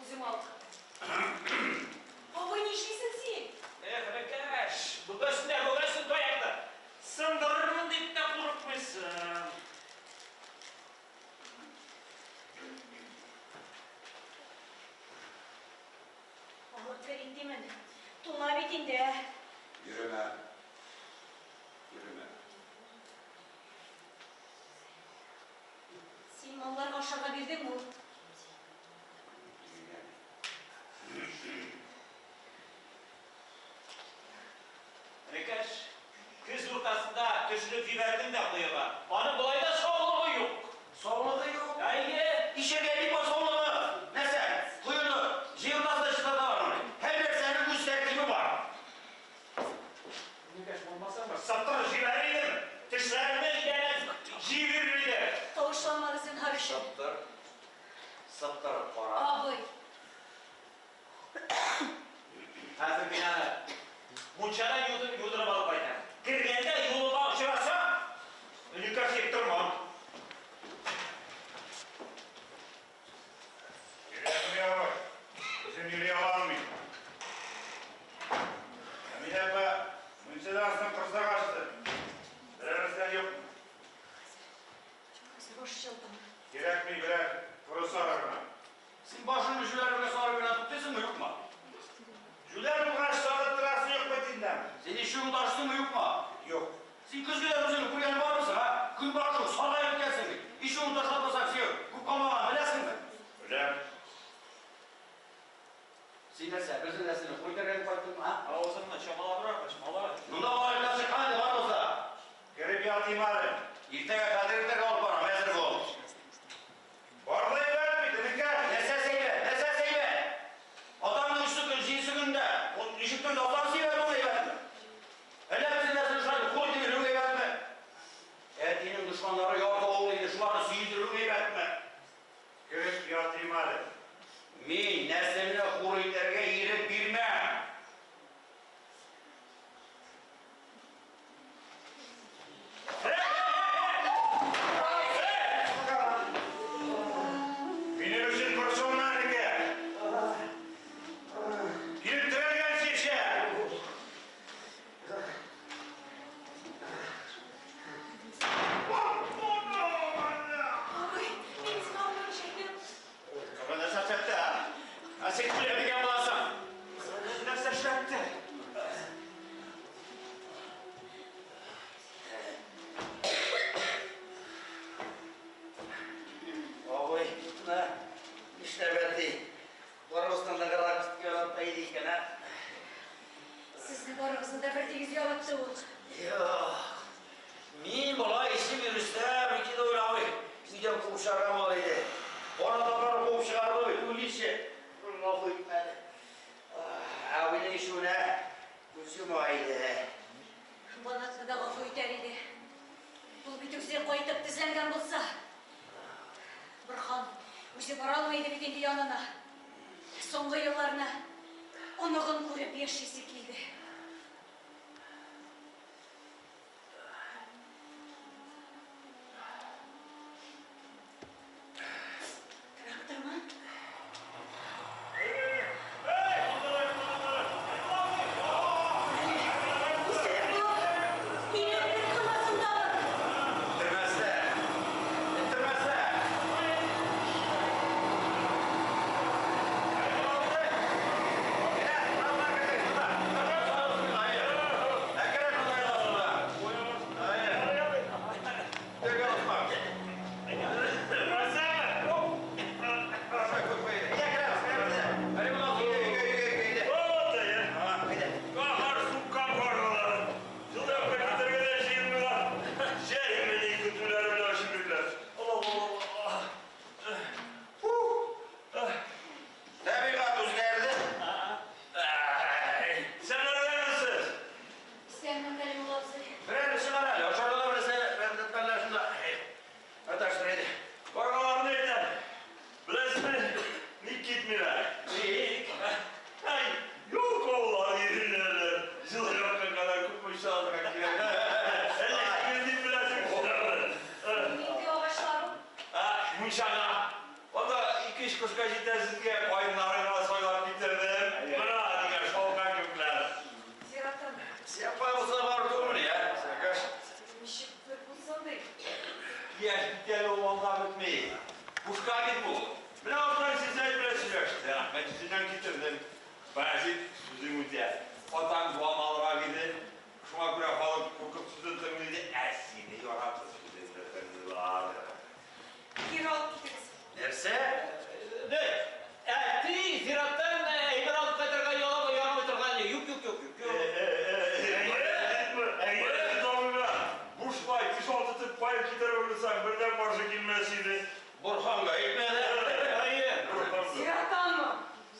Үзем алып киттем. Абый, нишлисең син? Эх, энекәш, бөгәсен дә бөгәсен таякны. Сындырырмын дип тә курыкмыйсың. бит инде, ә? Йөремә. Йөремә. Син малларга ашарга бирдеңме ул? Энекәш, көз уртасында төшереп җибәрдең дә коега. Аның болай да саулыгы юк. Саулыгы юк. Әйе. Ишәргә бик бар саулыгы. Нәрсә? Коены җир уртасында чистарталар моны. Һәр нәрсәнең үз тәртибе бар. Энекәш, булмасамы? Саттырып җибәрер идем. Тешләремне идәнен җибәрер идем. Тавышланмагыз, зинһар өчен. Сыптыр. Сыптырып кара. Абый. Хәзер мин аны мунчадан юдырып алып кайтам. Кергәндә юлыма очрасам, Энекәш дип тормам. Кирәкми, абый. Үзем йөри алам мин. Әминә апа, мунчадан соң корсак ачты. Берәр нәрсә юкмы? Хәзер баш чалдым. Кирәкми, берәр коры сары гына. Син башыңны җүләр белән сары белән туктыйсыңмы, юкмы? Җүләр булгач, сары торасы юк бит инде. Син ишегеңне ачтыңмы, юкмы? Юк. Син көзгедән үзеңне күргән бармысың, а? Көн башы саргаеп беткәнсең бит. Ишегеңне ташлатмасаң, син күп калмаган, беләсеңме? Беләм. Син нәрсә, безнең нәрсәне хур итәргә дип кайттыңмы, а? Авызыңны чамалабрак ач, малай. Монда малай белән чыккан инде, бар булса. Кереп ятыйм әле. Иртәгә хәзер иртәгә алып барам, әзер бул. Бар да әйбәт бит, энекәш. Нәрсәсе әйбәт, нәрсәсе әйбәт? Атаңның өчесе көн, җидесе көндә, ул ничек көндә атаң сөйбәт ул әйбәтме? Әллә безнең нәрсәне шулай хур итеп йөрү әйбәтме? Әтинең дошманнары ярты авыл инде, шуларны сөендерү әйбәтме? Кереп ятыйм әле. Мин нәселне хур итәргә ирек бирмәм. Минем өчен борчылма, энекәш. Килеп терәлгән шешә. Абый, мин сиңа алмыйм шәйтем. Нәрсә эшләтте, а? Ә син көлә дигән буласың. Нәрсә эшләтте? Абый, менә нишләп әти? Барыбыздан да ныграк ярата иде икән, ә? Сезне барыгызны да бертигез яратты ул. Юк. Мин болай эчеп йөрсәм, ике дә уйламый, өйдән куып чыгарган булыр иде. Кара таплар куып чыгарды бит, үличе. Гафу итмәде. Абыйның ишүенә күз йома иде. Банатны да гафу итәр иде. Ул бит үзе кайтып тезләнгән булса. Борһан үзе бара алмый иде бит инде янына. Соңгы елларны оныгын күреп яшисе килде. Трактормы? Исерек бу! Минем бер кыласындамы? Үтермәсләр. Үтермәсләр. Кахар суккан каргаларын. Җылы якка китәргә дә җыенмыйлар. Җәй мени көтүләре белән очып йөриләр. Алла, алла, алла. Табигать үзгәрде. Сәләмәтсез. Исәнме, Кәлимулла абзый. Берәр чыгар әле. Ашарда да берсе бәндәтләр шунда. Аташтыр иде. Каргаларны әйтәм. Беләсезме, ник китмиләр? Ник? Ай, юк алар йөриләр. Җылы якка кадәр күпме чыгарга кирәк. Әллә килде беләсең шуларны. Нинди агачлар ул? А, мунчага. Анда ике-өч кышка җитә сезгә каеннарын гына сайлап китердем. Менә дигән шалкан күкләр. Зираттан Син кайгысы бар түгелме, я? Сәкәш. ничек бер булсын ди. Яшь бит әле ул анда бетми. Бушка бит бу. Менә Абдрай Сизәй белән сөйләште. Рәхмәт сүзеннән китердем. Баязит сүзең үтә. Атаң дуамалрак иде. Шуңа күрә халык куркып сүзен тыңлый иде. Ә сине яратып сүзеңне тыңлыйлар. Кире алып китегез. Нәрсә? Не? Әти зираттан әйбер алып кайтырга яламый, ярамый торган. Юк, юк, юк, юк. Бушлай, 5-6 төп каен китереп уйласаң, бердән каршы килмәс иде. Борһанга әйтмәде. Әйе. Борһанга. Зираттанмы?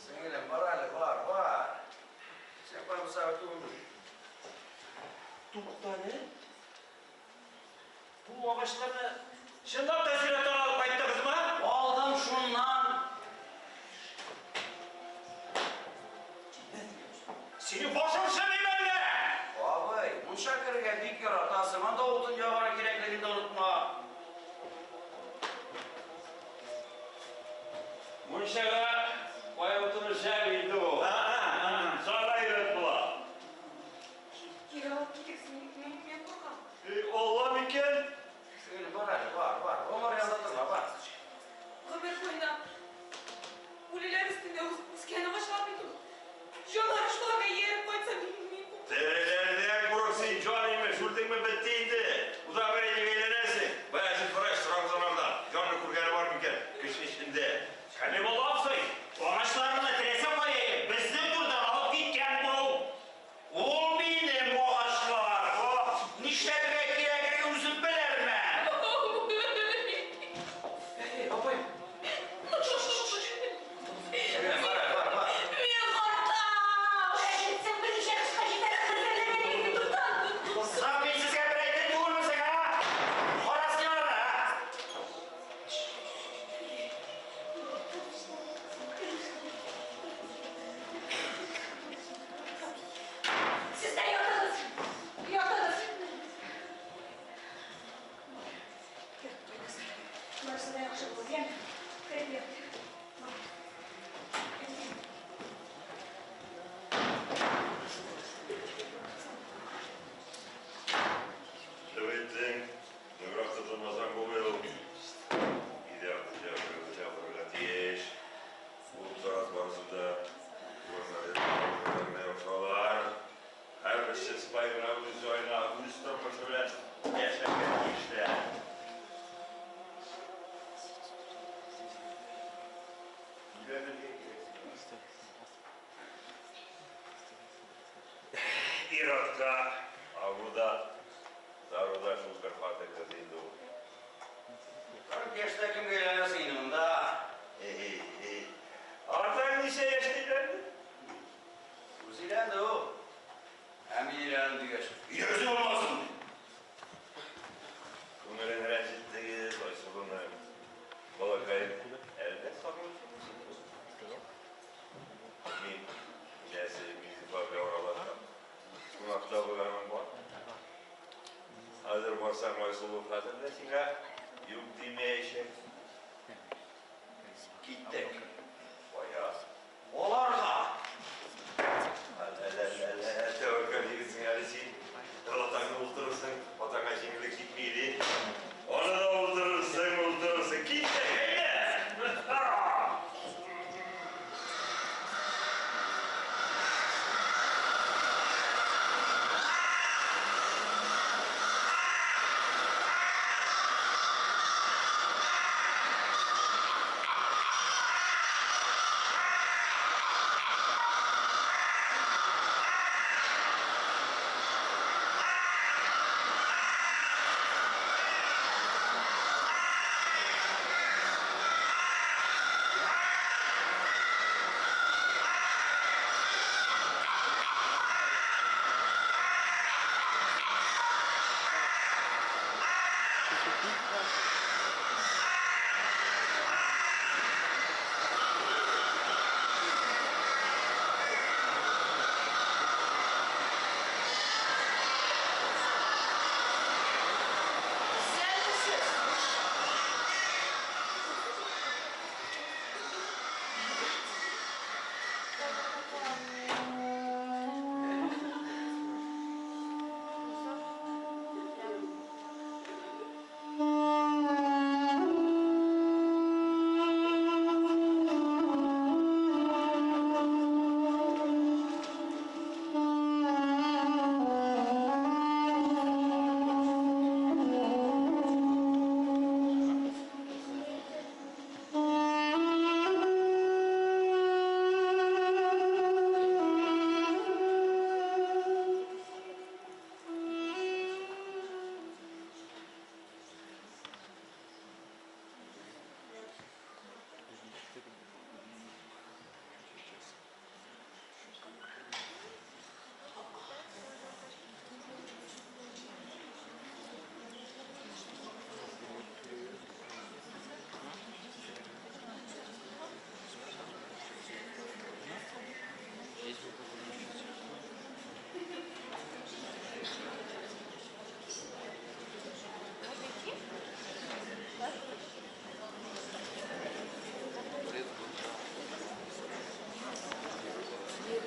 Сеңелем, бар әле, бар, бар. Син кайбысага түгел. Туктале. Бу агачларны чынлап та зираттан алып кайттыгызмы? Алдым шуннан. Синең башың шымыймы әллә? Абый, мунча керергә бик яратасың. Анда утын ягарга кирәклеген дә онытма. Мунчага кая утыны шәп инде ул. Сага әйбәт була. Кире алып китегез, мин куркам. Эй, Алла микән? Сеңелем, бар әле, бар, бар. Алар янында торма, бар. Гомер буена үлеләр өстендә үскән агачлар бит ул. Җаннары шуларга ияреп кайтса, мин куркам. Тереләрдән курык син, җан имеш, үлдеңме бетте инде. Узак әйләнеп әйләнәсең. Бая син врач сорагыз анардан. Җанны күргәне бар микән кеше эчендә? Кәлимулла абзый, агачларны теләсә кая, безнең турыдан алып киткән бу. Ул минем агачлар. Нишләргә кирәклеген үзем белермен. Әй, апай. Сеңелем, бар әле, бар, бар. Мин куркам! Әйтсәң, берничә кышка җитәр, хәзерләгән идем туртан. Соң мин сезгә бер әйтеп түгелме соң, а? Кара син аны, а? Сез дә ятыгыз! Ятыгыз! Ятып куйыгыз. Барысы да яхшы булыр, яме? Кереп ят. Бар. Шәп әйттең. Ныграк тотынмасаң булмый ул. Өйдә хуҗа булырга тиеш. Ул зараз барысы да урыннарына охшалар. Һәрберсе спайына үз җаена, үз тормышы белән яшәргә тиешләр. Өйләнергә кирәк. Ир-атка агу да, зару да шул бер хатын-кыз инде ул. 40 яшьтә кемгә өйләнәсең инде монда? Атаң ничә яшьтә өйләнде? Үзе өйләнде ул. Ә мин өйләнәм дигәч, йөзе булмасын. Күңелен рәнҗеттегез, Айсылуның. Балакаем, әллә сагынып Мин инәсе Мизифа белән аралашам. Кунакта булганым бар. Хәзер барсаң, Айсылу хәзер дә сиңа юк димәячәк. Киттек. Кая? Аларга. Әле, тәвәккәл егетсең әле син. Атаңны уздырырсың, атаңа җиңеллек җитми иде. Аны да уздырырсың, уздырырсың. Киттек, әйдә!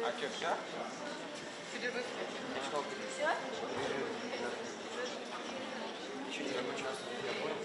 А что, все? Все? Еще не закончилось. Я понял.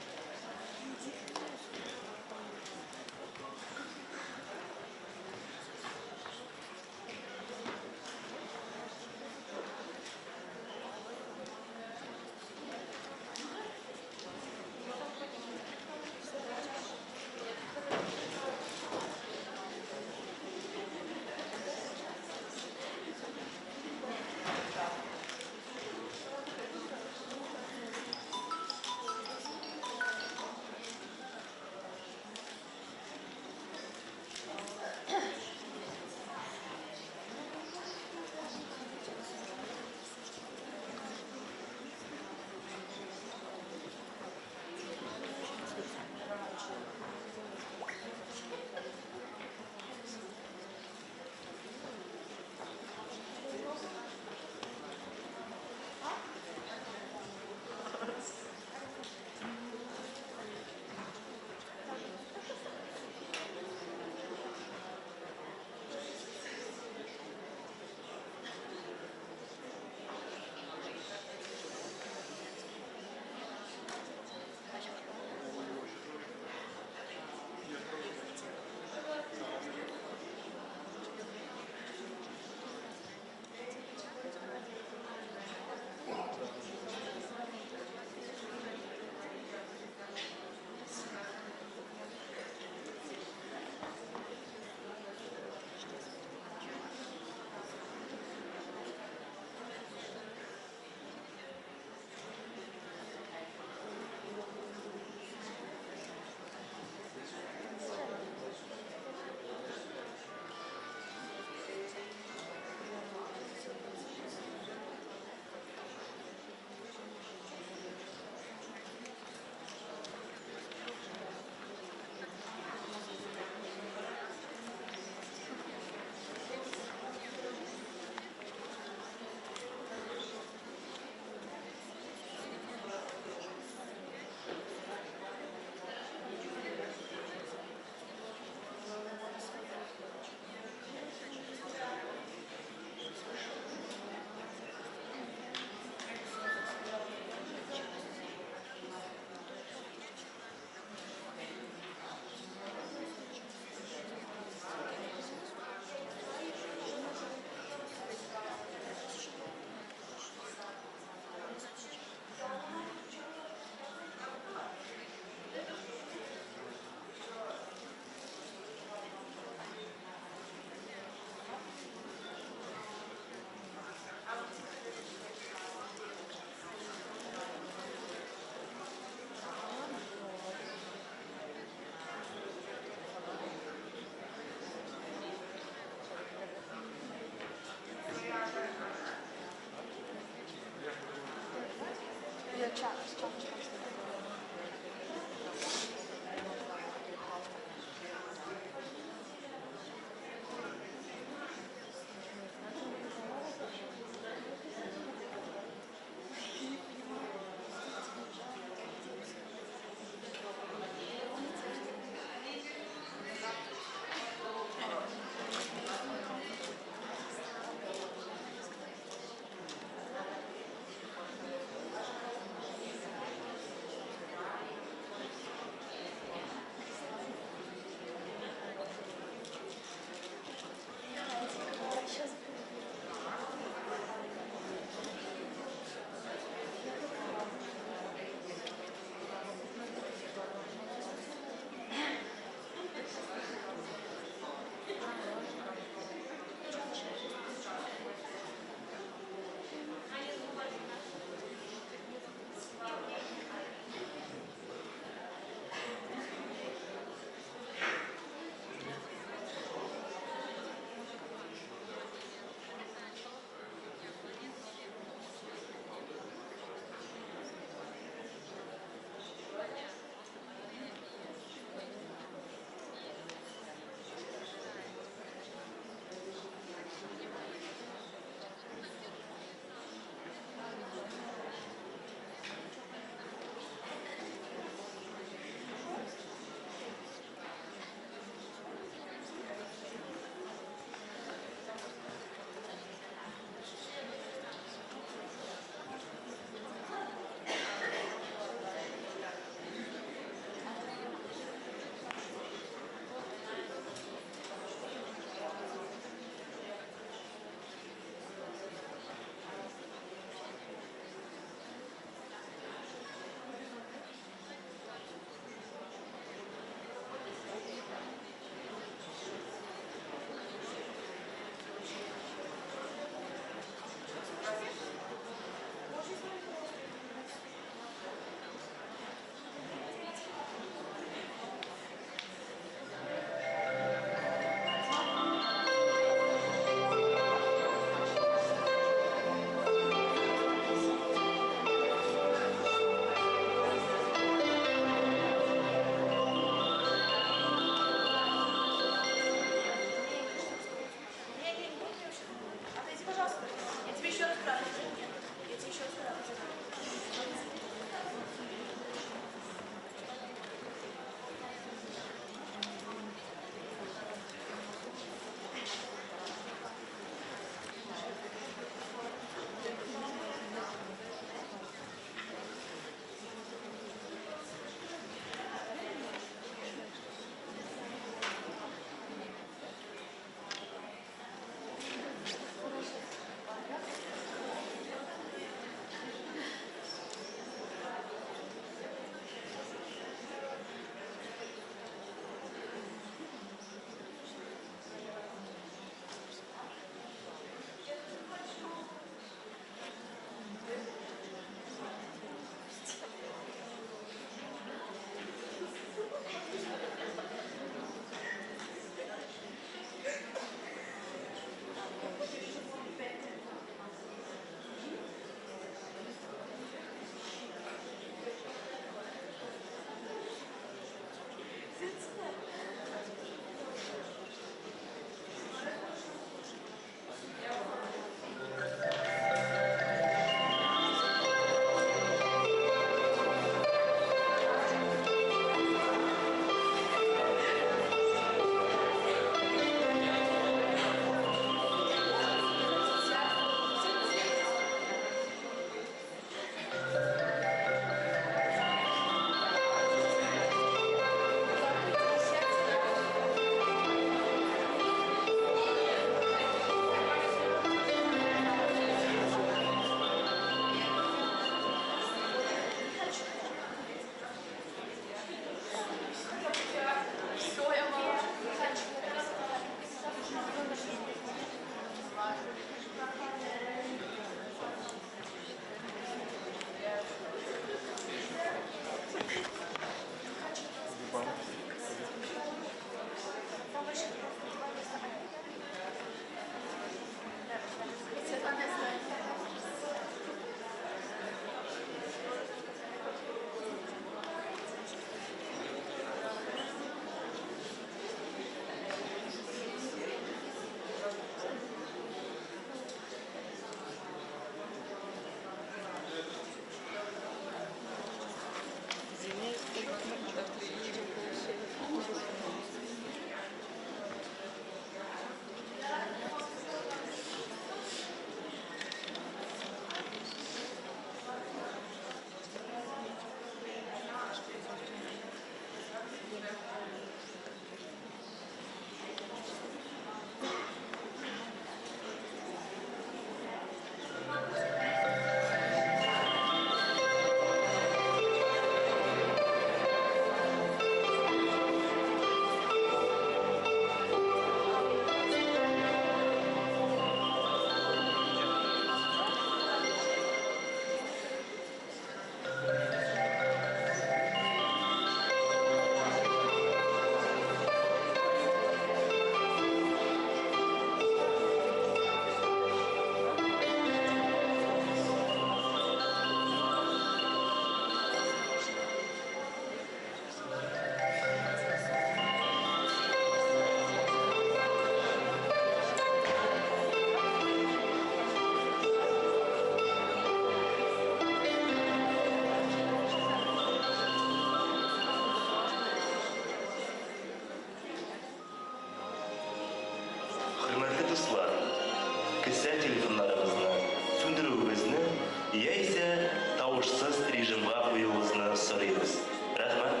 яисә тавышсыз режимга куюыгызны сорыйбыз. Рәхмәт.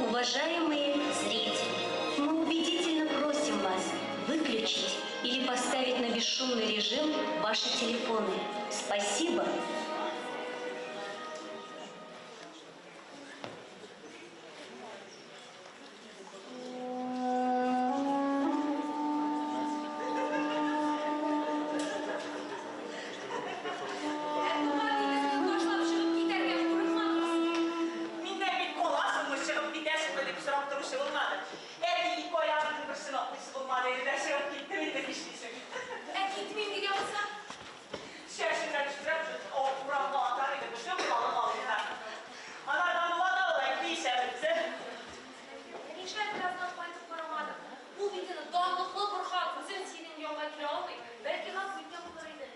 Уважаемые зрители, мы убедительно просим вас выключить или поставить на бесшумный режим ваши телефоны. Спасибо. Ә туган нигезне ташлап чыгып китәргә курыкмадыгыз? Миннән бит каласыңмы, чыгып китәсеңме дип сорап торучы булмады. Әти ике аягымның берсен атлыйсы булмады инде дә чыгып киттем инде, нишлисең? Ә китмим дигән булса? Чәченнән өстерәп, урамга атар иде бөтен халык алдында. Анардан була да ул, әти исә бетте. Ә нишләп бераздан кайтып карамадың? Ул бит инде данлыклы Борһан, үзен синең янга килә алмый. Бәлки гафу иткән булыр иде.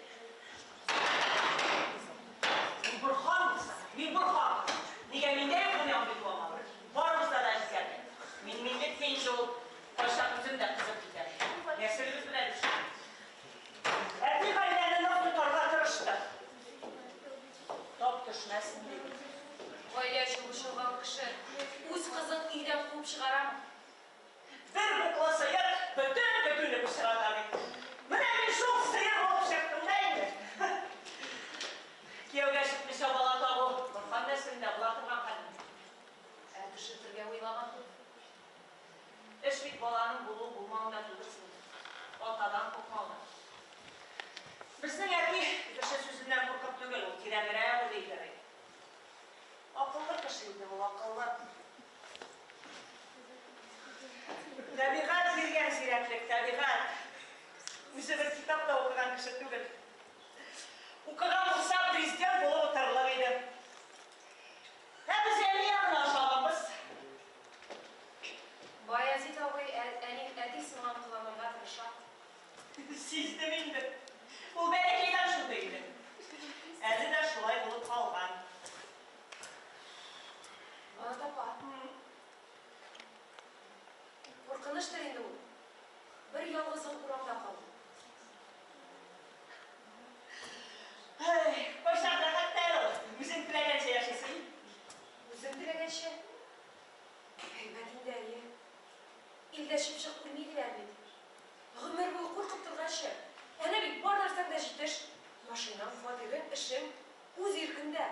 Ул Борһан булса, мин Борһан. Нигә миндә юк менә андый дуамаллык? Барыбызда да җитәрлек. Мин минлекме инде ул, кайчак үзем дә кызып китәм. Нәселебез белән шул. Әти гаиләне нык тотарга тырышты. Тап төшмәсен дип. Гаилә өчен борчылган кеше үз кызын өйдән куып чыгарамы? Бер буклы сыер бөтен көтүне пычрата бит. Менә мин шул сыер булып чыктым да инде. Кияүгә чыкмыйча бала табу Борһан нәселендә була торган хәлме? Ә төшертергә уйламадың? Эш бит баланың булу-булмавында түгел шул. Атадан куркмауда. Безнең әти кеше сүзеннән куркып түгел, ул тирәнрәк уйлый иде. Акыллы кеше иде ул, акыллы. Табигать биргән зирәклек, табигать. Үзе бер китап та укыган кеше түгел. Укыган булса, президент булып утырырлык иде. Ә без әни ягына ошаганбыз. Баязит абый әни әти сыман кыланырга тырыша. Сиздем инде. Ул бәләкәйдән шундый иде. Әле дә шулай булып калган. Банат апа. Куркынычтыр инде ул. Бер ялгызың урамда калу. Әй, кайчак рәхәт тә әле ул. Үзең теләгәнчә яшисең. Үзем теләгәнчә. Әйбәт инде, әйе. Илдә чыпчык үлми диләр бит. Гомер буе куркып торганчы. Әнә бит бар нәрсәң дә җитеш. Машинаң, фатирың, эшең үз иркеңдә.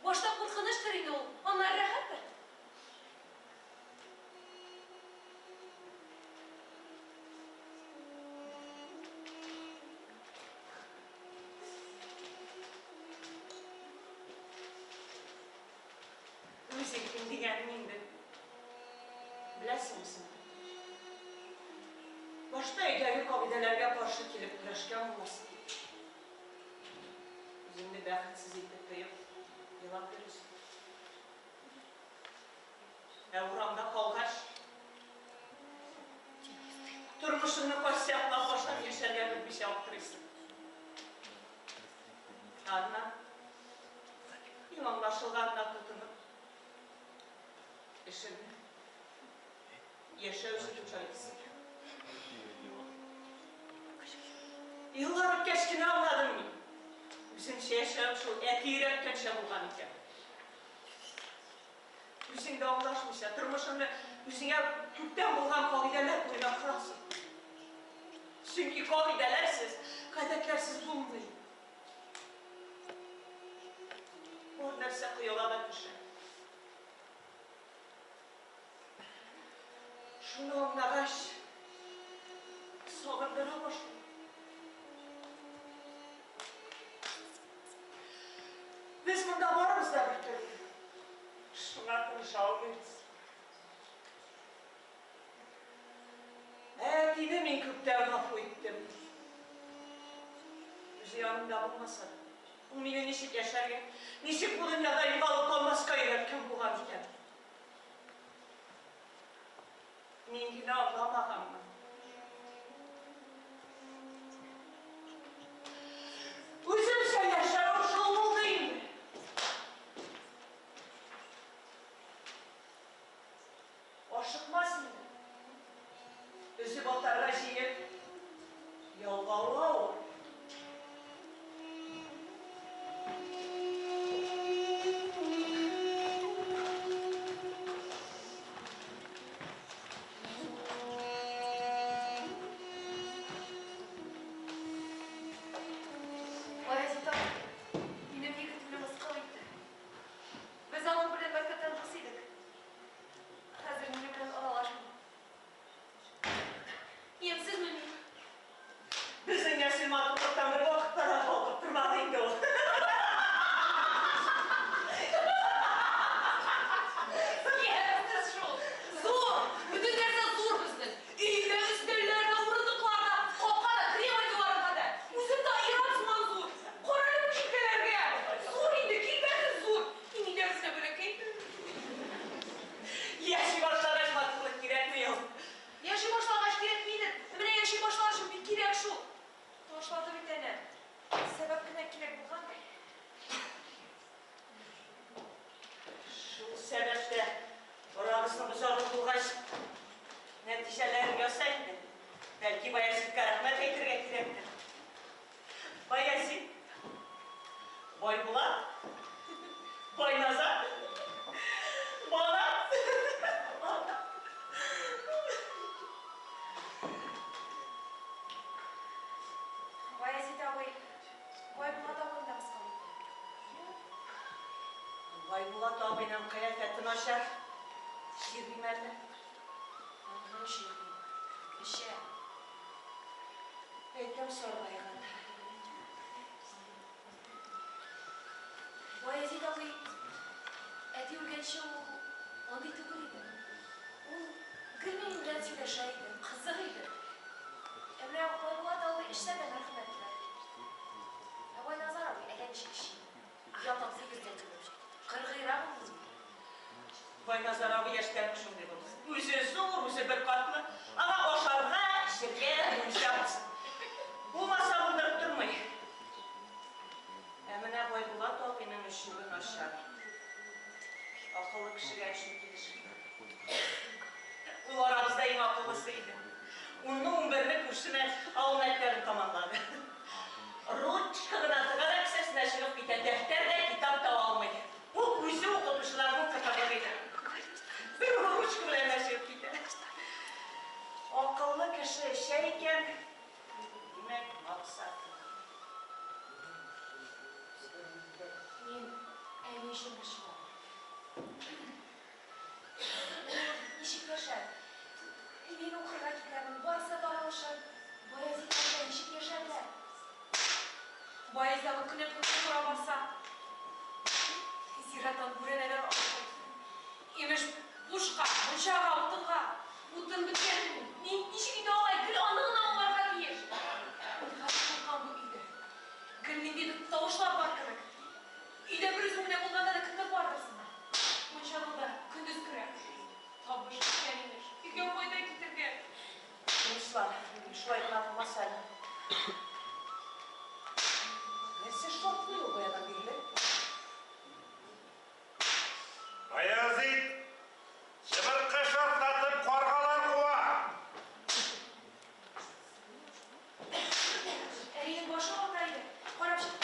Башта куркынычтыр инде ул, аннары рәхәттер. Үз иркең дигәнең инде. Беләсеңме син? Башта өйдәге кагыйдәләргә каршы килеп көрәшкән буласың. Үзеңне бәхетсез итеп тоеп, елап йөрисең. Ә урамда калгач, тормышыңны кайсы яклап башлап яшәргә белмичә аптырыйсың. Аннан иң аңлашылганына тотынып, эшеңне, яшәү өчен җайлыйсың. Еллар үткәч кенә аңладым мин. Үземчә яшәвем шул әти өйрәткәнчә булган икән. Үзең дә аңлашмыйча, тормышыңны үзеңә күптән булган кагыйдәләр буена корасың. Чөнки кагыйдәләрсез, гадәтләрсез булмый. Бар нәрсә коела да төшә. Шуны аңлагач, сагындыра башлый. Без монда барыбыз да бер төрле. Шуңа тыныша алмыйбыз. Әтине мин күптән гафу иттем. Үзе янымда булмаса да, ул мине ничек яшәргә, ничек бу дөньяда югалып калмаска өйрәткән булган икән. Мин генә аңламаганмын. Үземчә яшәвем шул булды инде. Ашыкмас инде. Өзеп ата. Башлады бит әнә. Сәбәп кенә кирәк булгандыр. Шул сәбәптә арабызның озагы булгач, нәтиҗәләрен яса инде. Бәлки Баязитка рәхмәт әйтергә кирәктер. Баязит, Байбулат, Байназар, Балат. Баязит абый, Байбулат абыйны да мыскыл итте. Байбулат абыйның кыяфәте начар. Чирлиме әллә? Аңгы чирли. Эчә. Әйтәм саргайган. Баязит абый, әти үлгәнче ул андый түгел иде. Ул гел минем белән сөйләшә иде, кызык иде. Ә менә Байбулат абый эчсә дә мәрхәмәтлерәк. Ә Байназар абый әллә ничек эчми. Ятасы йөздән түгел. Кыргыйрак ул. Байназар абый яшьтән үк шундый булды. Үзе зур, үзе беркатлы. Аңа ашарга, эчәргә, мунча булсын. Булмаса булдырып тормый. Ә менә Байбулат абыйның эчүе начар. Акыллы кешегә эчү килешми. Ул арабызда иң акыллысы иде. Унны, унберне күршене авыл мәктәбен тәмамлады. Ручка гына тыга да кесәсенә чыгып китә, дәфтәр дә, китап та алмый. Ул үзе укытучыларның кытыгы иде. Бер ручка белән дә чыгып китә. Акыллы кеше эчә икән, димәк, максаты. Мин әни өчен борчылам. Ул ничек яшәр? Мин укырга китәрмен, барысы таралышыр. Баязит абый ничек яшәрләр? Баязит абый көннән-көн тора барса, зираттан бүрәнәләр алып кайтсын. Имеш, бушка, мунчага, утынга. Утын беткән. Ни, ничек инде алай? Гел аны гына аңларга тиеш. Мин хәзер куркам бу өйдә. Гел ниндидер тавышлар бар кебек. Өйдә бер үзем генә булганда да кемдер бардыр сыман. Мунчаның да көндез керә. Табыш беткән имеш. Өйгә файда китергән. Тынычлан, шулай гына булмас әле. Нәрсә шартлый ул баядан бирле? Баязит чыбыркы шартлатып каргалар куа. Әнинең башы авырта иде. Карап чык.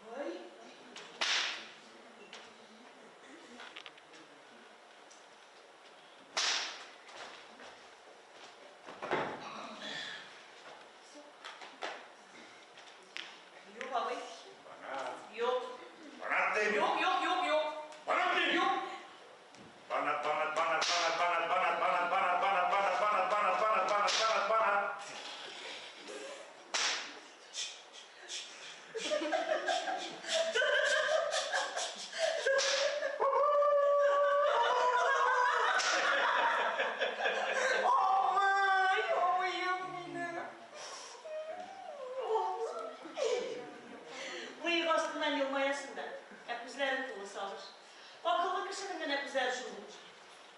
Бабай. Юк, абый. Бана, Юк. бана дим. Юк, юк, юк, юк. Бана дим. Юк. Бана, бана, бана, бана, бана, бана, бана, бана, бана, бана, бана, бана, бана, бана, бана, бана. Абый, абыем минем. Мыек астыннан елмаясың да, ә күзләрең тулы сагыш. Акыллы кешенең генә күзләре шул.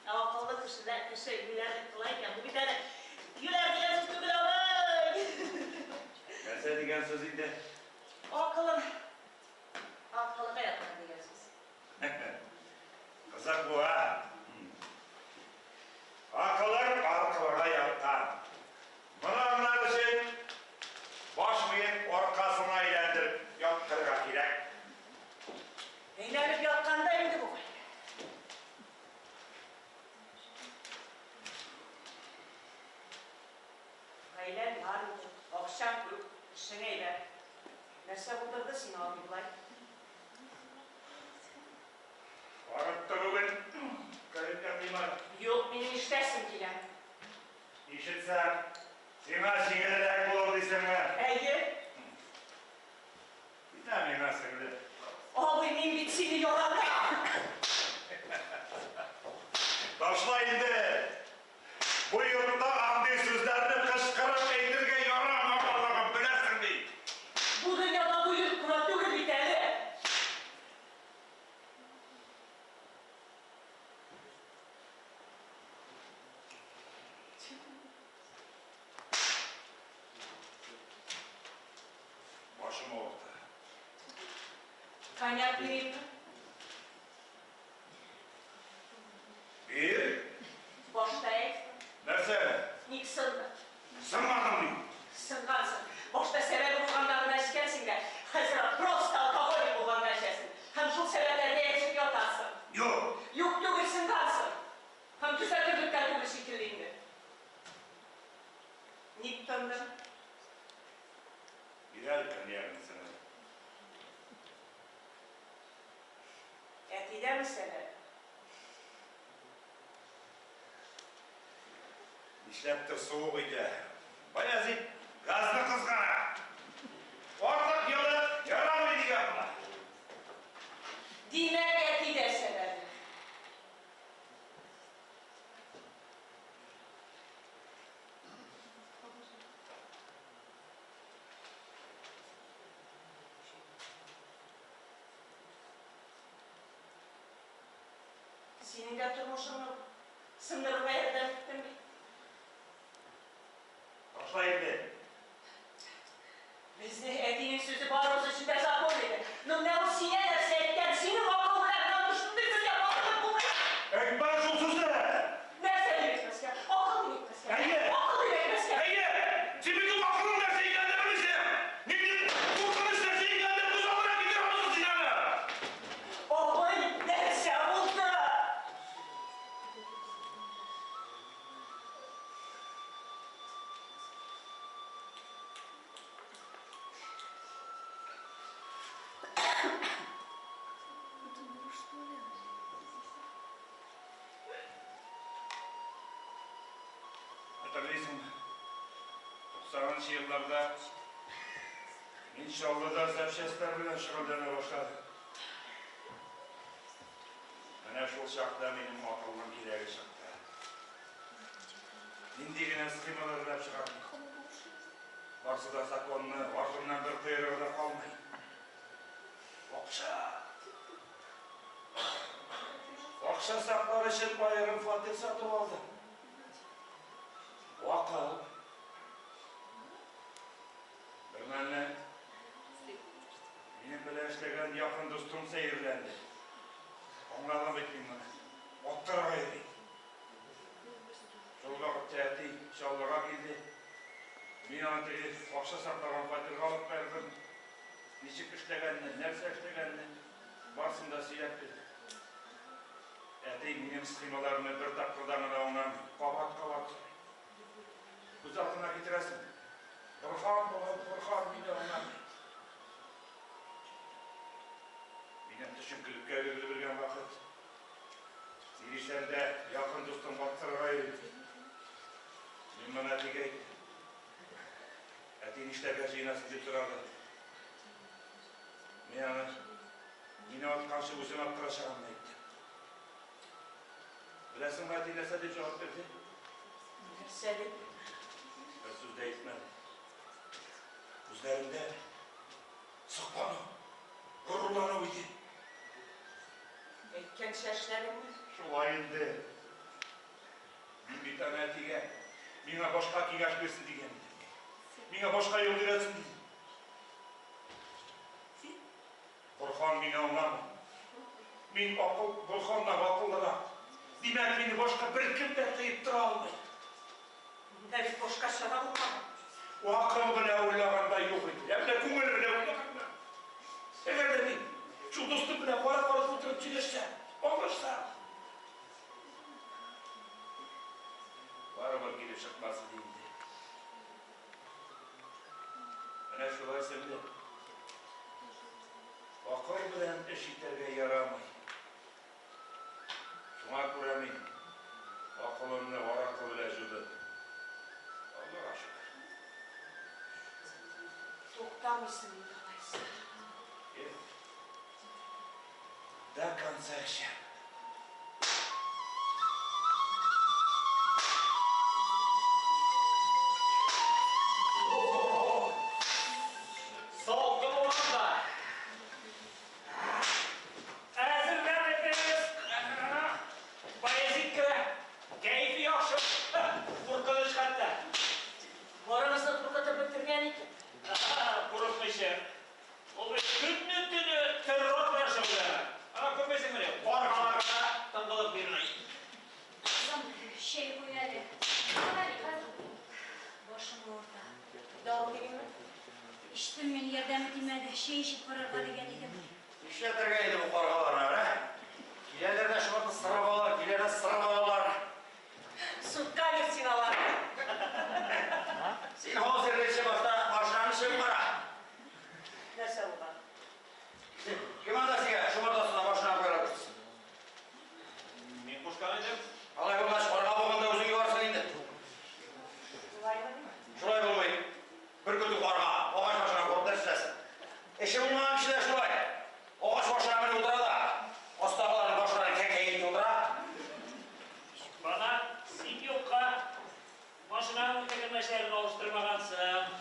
Ә акыллы кешедә кеше юләрлек кыла икән. Бу бит әле юләр дигән сүз түгел, абый. Нәрсә дигән сүз инде? Акылың акылга яткан дигән сүз. Кызык бу, а? Акылың аркылыга яткан. Моны аңлар өчен баш миен аркасына әйләндереп яткырырга кирәк. Әйләнеп ятканда инде бугай. Гаиләң бар инде, акчаң күп, эшең әйбәт. Нәрсә булдырды сине абый болай? Арытты бүген. Кәримҗан Димай. Юк, минем ишетәсем килә. Ишетсәң, сиңа җиңелрәк булыр дисеңме? Әйе. Китә миңа сеңле. Абый, мин бит сине яратам. Ташла инде. Бу йортта андый сүзләрне кычкырып әйтергә ярамаганлыгын беләсең бит. Бу дөньяда бу йорт кына түгел бит әле. Коньяк бирик. Бир. Башта әйт. Нәрсә? Ник сынды? Сынмадым мин. Сынгансың. Башта сәбәбе булганда гына эчкәнсең дә, хәзер просто алкоголик булганда эчәсең. Һәм шул сәбәпләрне эчеп ятасың. Юк. Юк түгел, сынгансың. Һәм төзәтерлек тә түгел шикелле инде. Ник тындың? Бир әле коньягыңны сеңлем. Әтидәме сәбәп? Нишләптер суык өйдә. Баязит газны кызгана. Артык елы ярамый дигән була. Димәк, әтидә сәбәбе. Синең дә тормышыңны сындырырга ярдәм иттем бит. Ташла инде. Безне әтинең сүзе барыбыз өчен дә закон иде. Но менә ул сиңа нәрсә әйткән, синең акыл белән генә шундый сүзгә барып булмый. Әйтмә шул сүзне! Нәрсә дип әйтмәскә? Акыл дип әйтмәскә. Әйе. Акыл дип әйтмәскә. Әйе! Син бит ул акылның нәрсә икәнен дә белмисең! Нинди куркыныч нәрсә икәнен дә күз алдына китерә алмыйсың син аны! Абый, нәрсә булды? Хәтерлисеңме? 90 елларда мин Чаллыда запчастьлар белән шөгыльләнә башладым. Менә шул чакта минем акылның кирәге чыкты. Нинди генә схемалар эшләп чыгардым. Барсы да законны, артыннан бер койрыгы да калмый. Акча! Акча саклар өчен аерым фатир сатып алдым. Акыл. Бер мәлне минем белән эшләгән якын дустым сәерләнде. Аңладым бит мин моны. Аттырырга йөри. Шул вакытта әти Чаллыга килде. Мин аны теге акча саклаган фатирга алып бардым. Ничек эшләгәнне, нәрсә эшләгәнне барысын да сөйләп бирде. Әти минем схемаларымны бер тапкырдан гына аңламый, кабат-кабат сорый. Күз алдына китерәсең. Борһан булып, Борһан мине аңламый. Минем төшенкелеккә бирелеп йөргән вакыт. Сиришәндә якын дустым аттырырга йөри. Мин моны әтигә әйттем. Әти нишләргә җыенасың дип сорады. Мин аны мине атканчы үзем аттырачагымны әйттем. Беләсеңме, әти нәрсә дип җавап бирде? Нәрсә дип? Бер сүз дә әйтмәде. Күзләрендә соклану, горурлану иде. Әйткән чәчләреңне. Шулай инде. Мин бит аны әтигә миңа башка киңәш бирсен дигән идем. Миңа башка юл өйрәтсен дидем. Борһан мине аңламый. Мин акыл Борһаннан акыллырак. Димәк, мине башка беркем дә тыеп тора алмый. Монда бит башка чара булмаган. Акыл белән уйлаганда юк иде. Ә менә күңел белән уйлаганда. Әгәр дә мин шул дустым белән кара-каршы утырып сөйләшсәм, аңлашсам, барыбер килеп чыкмас иде инде. Менә шулай, сеңлем. Акыл белән эш итәргә ярамый. Шуңа күрә мин акылымны аракы белән җудым. Аллага шөкер. Туктамыйсың инде алайса. Юк. До конца эчәм. Салкын урында. Әзерләнегез. Баязит керә. Кәефе яхшы. Куркыныч хәтта. Барыгызны куркытып бетергән икән. Курыкмыйча. Ул бит көнне-төне террор белән эчеп карарга дигән идем. Нишләтергә инде бу каргаларны, ә? Киләләр дә шомыртны сырып алалар, киләләр дә сырып алалар. Судка бир син аларны. Син хәзерлекче башта машинаны чыгып кара. Нәрсә булган? Кем анда сиңа шомырт астына машина куярга кушты? Мин кушкан идем. Алай булгач, карга булганда үзең юарсың инде. Шулаймыни? Шулай булмый. Бер көтү карга агач башына куып нәрсәсен. Эше булмаган кешеләр шулай. Агач башына менеп утыра да, астагыларның башларын кәкәй итеп утыра. Бана син юкка машинаның тәгәрмәчләрен алыштырмагансың.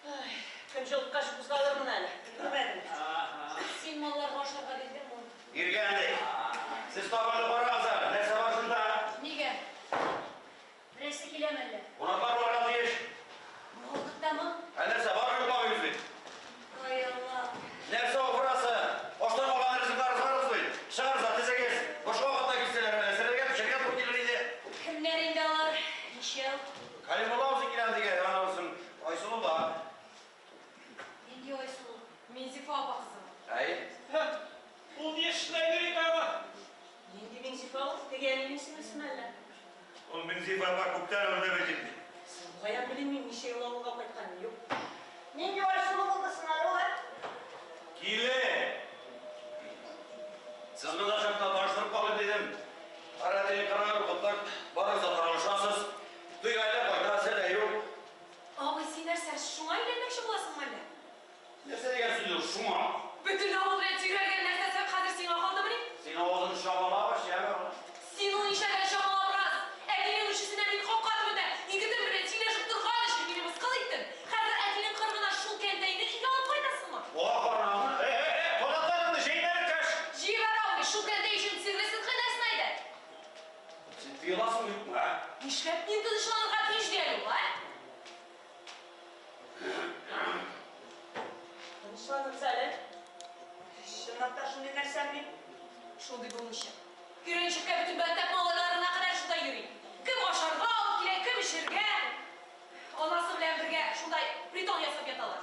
Ай, көн җылыткач кузгалырмын әле. Өлгермәдем. Ага. Син малларга ашарга бирдеңме? Биргән ди. Сез табынны карагыз әле. Нәрсә бар шунда? Нигә? Берәрсе киләме әллә? Кунаклар барырга тиеш. Бу вакыттамы? Ә нәрсә, бар йокламыйбыз бит. Ай Алла. Нәрсә ул бурасы? Аштан калган ризыкларыгыз бар бит. Чыгарыгыз да тезегез. Башка вакытта килсәләр, әзерләргә пешергә туры килер иде. Кемнәр инде алар? Ничәү? Калимулла үзе киләм дигән, аннан соң Айсылу да. Нинди Айсылу? Минзифа апа кызым. Әй, Ул ни эшләй йөри тагы? Нинди Миңзифа ул? Теге әнинең сеңлесеме әллә? Ул Минзифа апа күптән үлде бит инде. Соң каян белим мин ничә ел авылга кайтканым юк. Нинди Айсылу булды соң әле ул, ә? Килен! Сез монда чакта таныштырып калыйм дидем. Кара тиен кырар, котлак, барыгыз да таралышасыз. Туй гаилә кайта, сәлә юк. Абый, син нәрсә, шуңа өйләнмәкче буласыңмы әллә? Нәрсә дигән сүз ул, шуңа? Бөтен авыл белән сөйрәлгән нәрсәсе хәзер сиңа калдымыни? Син авызыңны чамалап, яме. Син ул нишләгән чамалабраз? Әтинең үчесенә мин капка төбендә егетем белән сөйләшеп торган өчен мине мыскыл иттең. Хәзер әтинең кырыгына шул кәнтәйне өйгә алып кайтасыңмы? О, караңгы. Эй, эй, эй, канатларыңны җәймә, энекәш! Җибәр абый, шул кәнтәй өчен сеңлесен кыйнарсың әйдә. Син тыеласың юкмы, ә? Нишләп мин тынычланырга тиеш ди әле ул, ә? Тынычланыгыз әле. Чынлап та шундый нәрсәме мин? Шундый булмыйча. Өйрәнчеккә бөтен мәктәп малайларына кадәр шунда йөри. Кем ашарга алып килә, кем эчәргә. Анасы белән бергә шундай притон ясап яталар.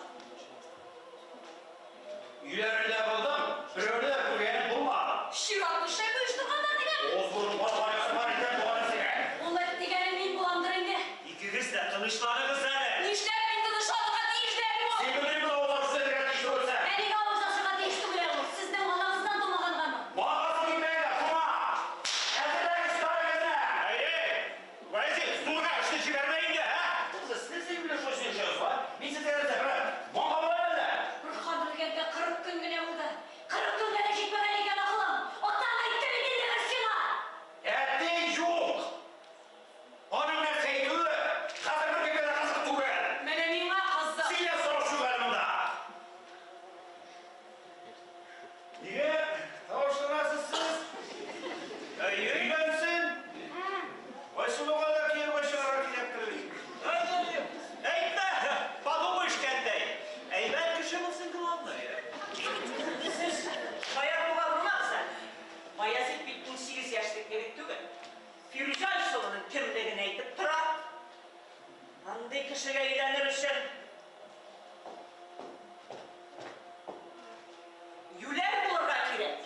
Өйләрендә булдым, берәүне дә күргәнем булмады. Чиратны шәп оештырганнар дигән. Авыз бурын башка ясап икән туган сиңа. Ул эт дигәне мин буламдыр инде. Икегез дә тынычланыгыз әле. Нишләп мин тынычланырга тиеш дә әле ул? Син белмим моны авыз ачып әйтергә тиеш түгелсең. Ә нигә авыз ачырга тиеш түгел әле ул? Сезнең анагыздан тумагангамы? Маңгасы килмәгән шуңа. Әзерләгез өстәлегезне. Әй, әй! Баязит, стулга эшне җибәрмә инде, ә? Сез сез белән шулай сөйләшәсез, ба? Мин сезгә нәрсә, бер маңга була әллә? Борһан үлгәнгә 40 көн генә булды. 40 көнгә дә җитмәгән икән акылың. Атаң әйтте бит инде бер сиңа. Әти юк. Аның нәрсә әйтүе хәзер беркемгә дә кызык түгел. Менә миңа кызык. Син дә сорашып әле монда. Нигә тавышланасыз сез? Әйе. Өйләнсен. Айсылуга да кияүгә чыгарга кирәктер бит. Әйтмә, подумаешь, кәнтәй. Әйбәт кеше булсын, главное. Сез шаяртуга тормагыз әле. Баязит бит 18 яшьлек егет түгел. Фирүзә Айсылуның кемлеген әйтеп тора. Андый кешегә өйләнер өчен юләр булырга кирәк.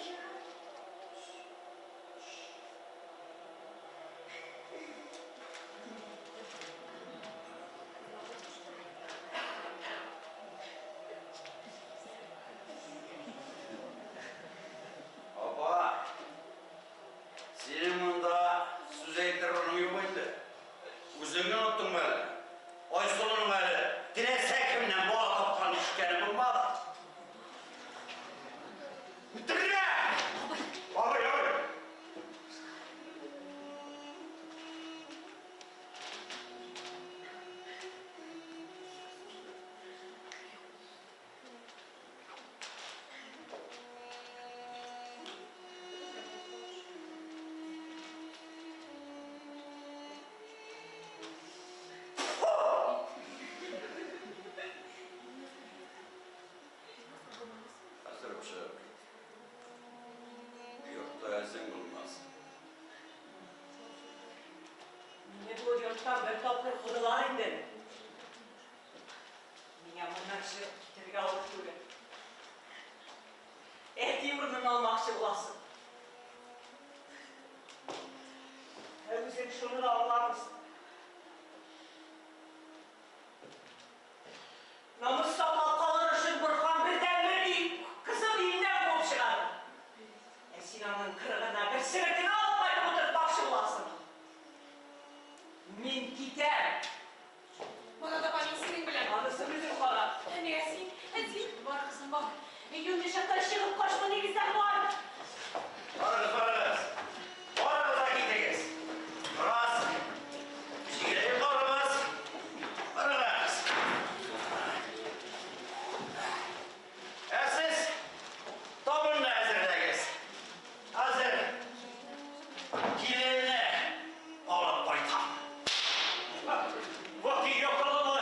урынын алмакчы буласың. Ә үзең шуны да аңламыйсың. Намус саклап калыр өчен Борһан бердәнбер өй кызын өеннән куып чыгарды. Ә син аның кырыгына бер себеркене алып кайтып утыртмакчы буласың. Мин китәм. Марат апа, мин синең белән. Анысын үзең кара. Ә син, ә син? Бар, кызым, бар. Юньле чакта чыгып кач, моны нигездән бар. Барыгыз, барыгыз. Барыгыз да китегез. Бераз җигелеп барыгыз. Барыгыз. Ә сез табынны әзерләгез. Хәзер киленне алып кайтам. Вакыт якалама.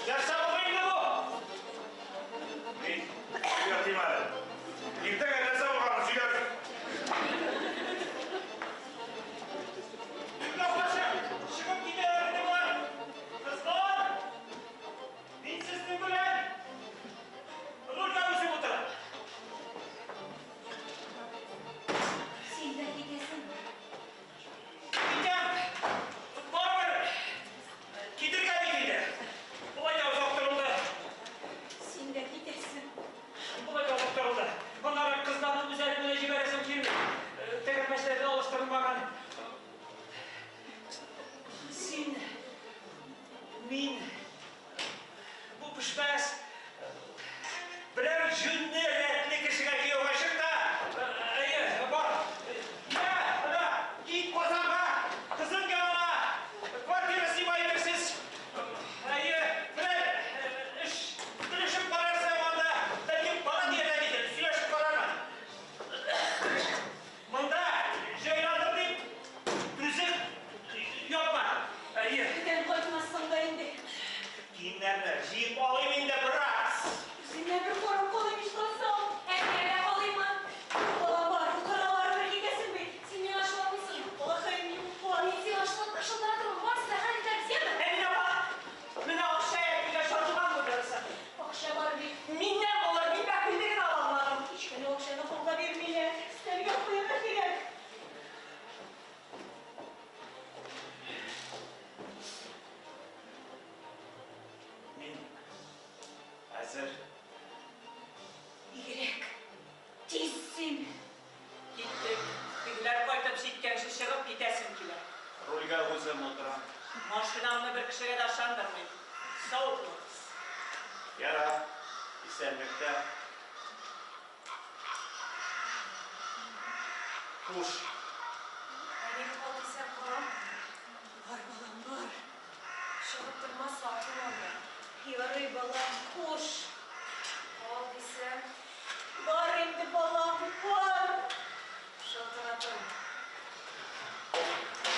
Нәрсә булды инде бу? Мин ятыйм әле. Иртәгә нәрсә булганын сөйләрсең. Йоклап чыгып китәләр инде болар. Кызлар! Мин сезнең белән рульгә үзем утырам. Син дә китәсеңме? Китәм. Барыбер китергә бит инде. Болай да озак торылды. Син дә китәсең. Болай да озак торылды. Аннары кызларның үзләрен генә җибәрәсем килми. Тәгәрмәчләре дә алыштырылмаган. Син, мин, бу пешмәс. Берәр җүнле, рәтле кешегә кияүгә чык та, әйе, бар. Йә, менә, кит Казанга, кызың янына, квартира снимай итәрсез. Әйе, берәр эш белешеп карарсың анда, бәлки бала диярләр итеп, сөйләшеп карармын. Монда җайландыр дип, түзеп ятма. Әйе. Бүтән кайтмассың да инде. Киемнәрне җыеп алыйм инде бераз. Үзеңә бер карап калыйм ичмасам. Әнигә дә калыйммы? Балам бар, укырга барыбер китәсең бит. Син миңа ачуланмыйсың. Балакаем, юк, бар. Мин сиңа ачуланып шылтыратырмын. Барысы да хәл итәрбез, яме? Әминә апа, менә акча әбигә чатылган булдырырсың. Акча бар бит. Миннән булыр, мин бәхиллеген ала алмадым. Һич кенә акчаны кулга бирмиләр. Өстәлгә куярга кирәк. Мин әзер. Бигрәк тиз син. Киттек. Тегеләр кайтып җиткәнче чыгып китәсем килә. Рульгә үзем утырам. Машинамны бер кешегә дә ышандырмыйм. Сау булыгыз. Ярар, исәнлектә. Хуш. Әни, кал дисәң, калам. Бар, балам, бар. Чыгып тормаса, ачуланма. Ярый, балам, хуш. Кал дисәң, Бар инде, балам, бар. шылтыратырмын. Thank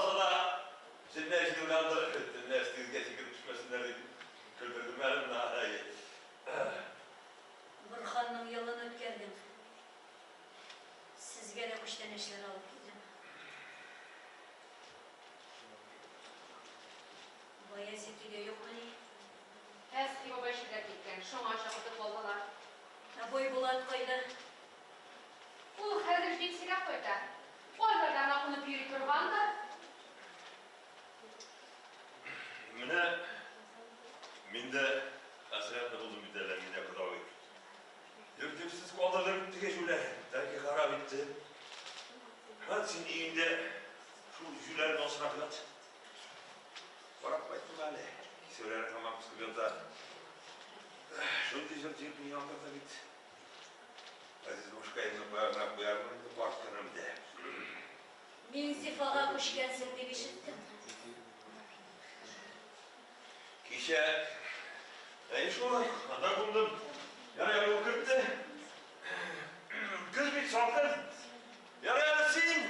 калса да, җеннәр җыелгандыр, төнлә өстегезгә сикереп төшмәсеннәр дип көлдердем әле менә. Борһанның елын үткәрдем. Сезгә дә күчтәнәчләр алып килдем. Баязит өйдә юкмыни? Фәсхи бабай чирләп киткән, шуңа чакыртып алдылар. Ә Байбулат кайда? Ул хәзер бик сирәк кайта. Кайларда гына кунып йөри торгандыр. Менә мин дә хәсрәтле булдым бит әле, Әминә кодагый. Йорт-җирсез калдырдым теге җүләр, тәки харап итте. Хәт син өеңдә шул җүләрне асрап ят. Карап кайттым әле. Кисәүләре һаман пыскып ята. Шундый җыр җирне яндырды бит. Газиз башкаемны кая гына куярмын инде карт көнемдә. Миңзифага күчкәнсең дип ишеттем. Кичә әй шулай, анда кундым. Ярый әле ул кертте. Көз бит салкын. Ярый әле син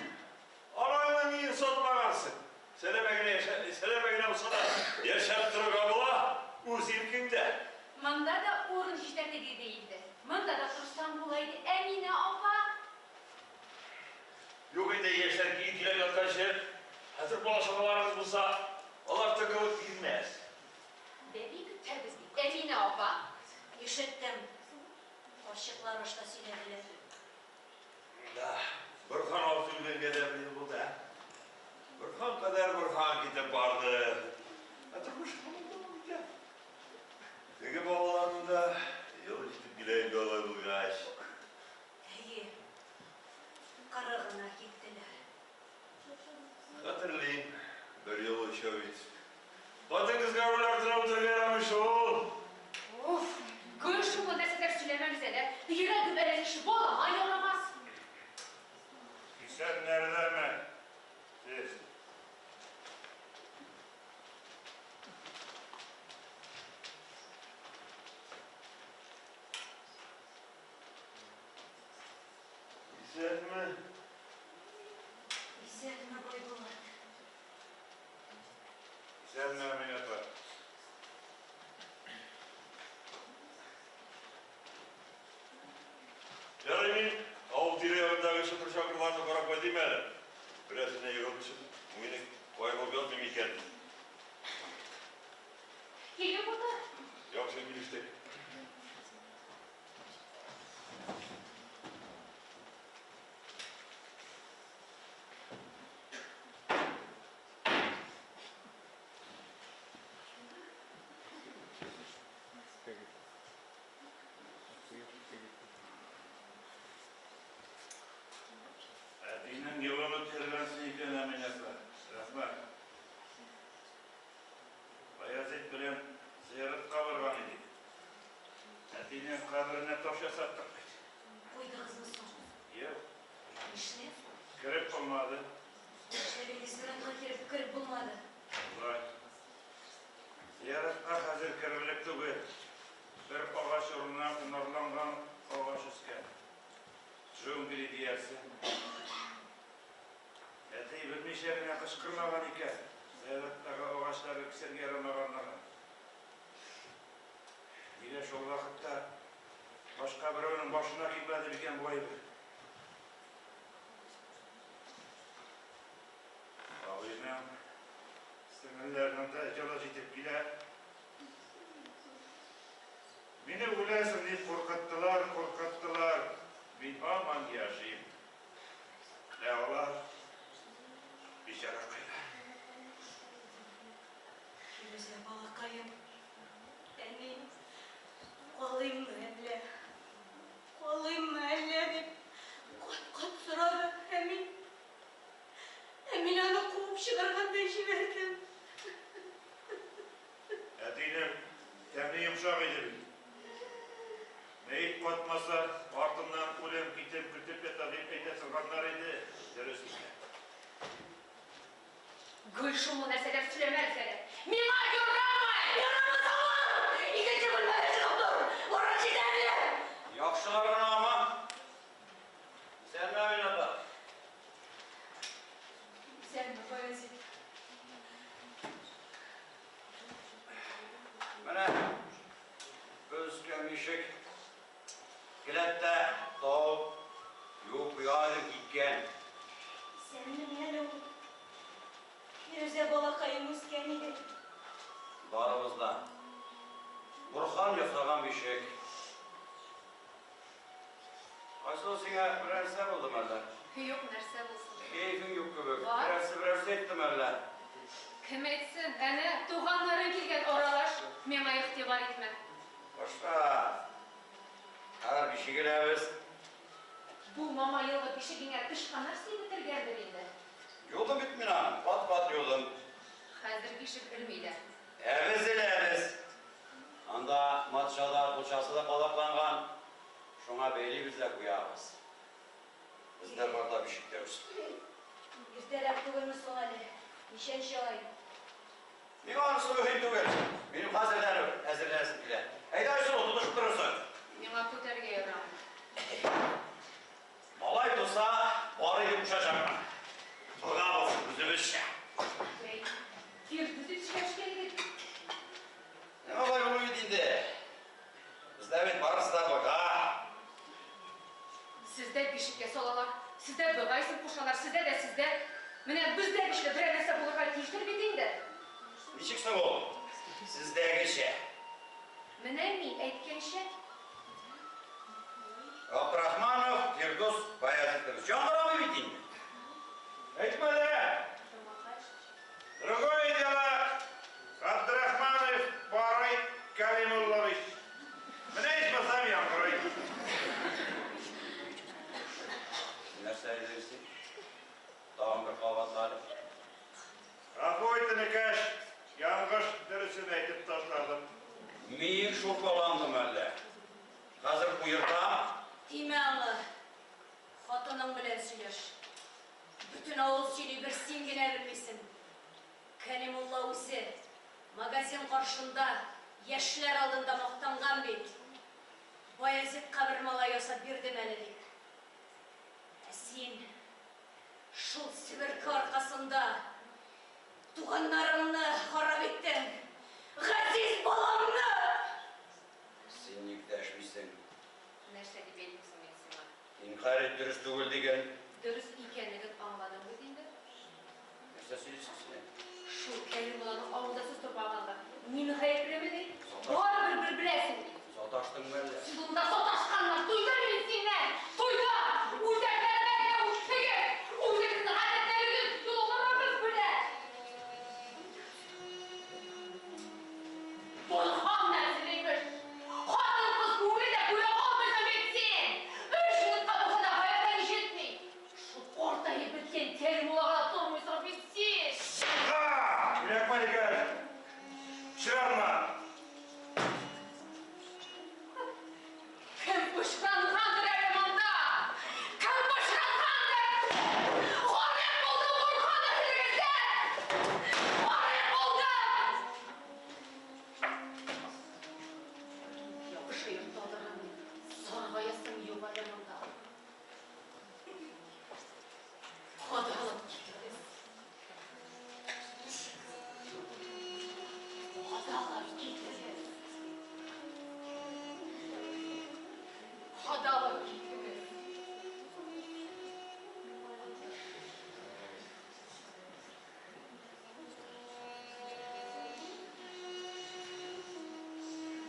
анаңның өен сатмагансың. Сәләмә генә яшә, сәләмә генә булса да яшәп торырга була үз иркеңдә. Монда да урын җитәрлек иде инде. Монда да торсаң була иде, Әминә апа. Юк инде, яшьләр көе көйләп ятканчы, хәзер бала-чагаларыгыз булса, алар тыгылып йөрмәс. Бәби көтәбез бит, Әминә апа. Ишеттем. Карчыклар башта сөйләделәр. Да, Борһан абзый үлгәнгә дә бер ел булды, ә? Борһан кадәр Борһан китеп барды. Ә тормыш һаман дәвам итә. Теге балаларның да елы җитеп килә инде алай булгач. Әйе, кырыгына киттеләр. Хәтерлим, бер юлы өчәү бит. Хатын-кызга руль артына утырырга ярамый шул. Уф, гел шундый нәрсәләр сөйләмәгез әле. Йөрәгем әрәлеше балама ярамас. Исәннәрдәме сез? Исәнме? Исәнме, Байбулат. Исәнме, Әминә апа. Ярый мин авыл тирә-ягындагы чокыр-чакырларны карап кайтыйм әле. Берәрсенә егылып төшеп, муены каерылып ятмый микән? Килеп утыр. Яхшы килештек. Әтинең елын үткәргәнсең икән, Әминә апа. Рәхмәт. Баязит белән зыяратка барган идек. Әтинең каберенә таш ясаттык бит. Куйдыгызмы соң? Юк. Нишләп? Кереп булмады. Нишләп инде зиратка кереп кереп булмады? Болай. Зыяратка хәзер керерлек түгел. Бер агач урынына унарланган агач үскән. Джунгли диярсең. Әти белмичә генә кычкырмаган икән, зыяраттагы агачлары кисәргә ярамаганлыгын. Нигә шул вакытта башка берәүнең башына килмәде микән бу әйбер? Абыйның, сеңелләрнең дә җылы җитеп килә. Мине үләсең дип куркыттылар, куркыттылар. Мин һаман яшим. Ә алар бичаракайлар. Фирүзә, балакаем, әни, калыйммы әллә, калыйммы әллә дип кат-кат сорады. Ә мин, ә мин аны куып чыгаргандай җибәрдем. Әтинең тәне йомшак иде бит. Мәет катмаса, артыннан үлем-китем көтеп ята дип әйтә торганнар иде, дөрес икән. Гел шул нәрсәләр сөйләмәгез әле. Миңа ярамый! Ярамаса бар! Икенче бүлмәгә чыгып тор! Урын җитәрлек! Яхшылар гына аман. Исәнме, Әминә апа. Исәнме, Баязит. Бишек. Келәттә табып, юып куйган идем, киткән. Исәнмени әле ул? Фирүзә балакаем үскән иде. Барыбыз да. Борһан ясаган бишек. Айсылу, сиңа берәр нәрсә булдымы әллә? Юк, нәрсә булсын. Кәефең юк кебек. Бар. Берәрсе берәрсе әйттеме әллә? Кем әйтсен? Әнә, туганнарың килгән, аралаш, миңа игътибар итмә. Башта. Хәзер бишек эләбез. Бу мама елгы бишегеңә тычканнар сыеп бетергәндер инде. Юдым бит мин аны, кат-кат юдым. Хәзер бишек элмиләр. Ә без эләбез. Анда матча да, кулчасы да кадакланган. Шуңа бәйлибез дә куябыз. Бездә бар да бишектә үсте. Иртәрәк түгелме соң әле? Ничәнче ай? Миңа анысы мөһим түгел. Минем хәзердән үк әзерләнәсем килә. Әйдә, Айсылу, тотышып торырсың. Миңа күтәрергә ярамый. Малай туса, бары итеп кушачакмын. Быга булсын, үзебезчә. Бәй, Фирдүс дип сөйләшкән идек. Менә алай булу бит инде. Бездә бит барысы да быга. Сездә бишеккә салалар, сездә быга исем кушалар, сездә дә сездә. Менә бездәгечә берәр нәрсә булырга тиештер бит инде. Ничек соң ул? Сездәгечә. Менә мин әйткәнчә. Абдрахманов Фирдүс Баязитович. Яңгырамый бит инде. Әйтмә дә! Другое дело, Абдрахманов Барый Калимуллович. Менә ичмасам яңгырый. Нәрсә дидең син? Тагын бер кабатла әле. Гафу ит, энекәш, ялгыш дөресен әйтеп ташладым. Миең шурпаландымы әллә? Хәзер куертам. Тимә аңа. Хатының белән сөйләш. Бөтен авыл сөйли, бер син генә белмисең. Кәлимулла үзе магазин каршында яшьләр алдында мактанган бит. Баязитка бер малай ясап бирдем әле дип. Ә син шул себерке аркасында туганнарыңны харап иттең. Газиз балаңны! Син ник дәшмисең? Нәрсә дип әйтим соң мин сиңа? Инкарь ит, дөрес түгел диген. Дөрес икәнлеген аңладың бит инде. Нәрсә сөйлисең син? Шул Кәримулланың авызда сүз тормаганга мин гаеплемени? Барыбер бер беләсең бит. Саташтыңмы әллә? Син монда саташканнар, туйдым мин синнән! Туйдым! Үзәкләремә генә үттегез! Үзегезнең гадәтләрегез, йолаларыгыз белән! Борһан нәселе имеш! Хатын-кыз күңелен дә күрә алмыйсың бит син! Өч минутка булса да гаепләр ишетми! Шул картаеп беткән Кәримуллага да тормыйсың бит син! Кирәкмә икән. Пычранма. Кем пычрангандыр әле монда? Кем пычрангандыр? Гарык булдым Борһан нәселегездән! Гарык булдым! Яхшы йортта утырган дип, саргаясың юк әле монда. Кадалып китегез. Кадалып китегез. Кадалып китегез.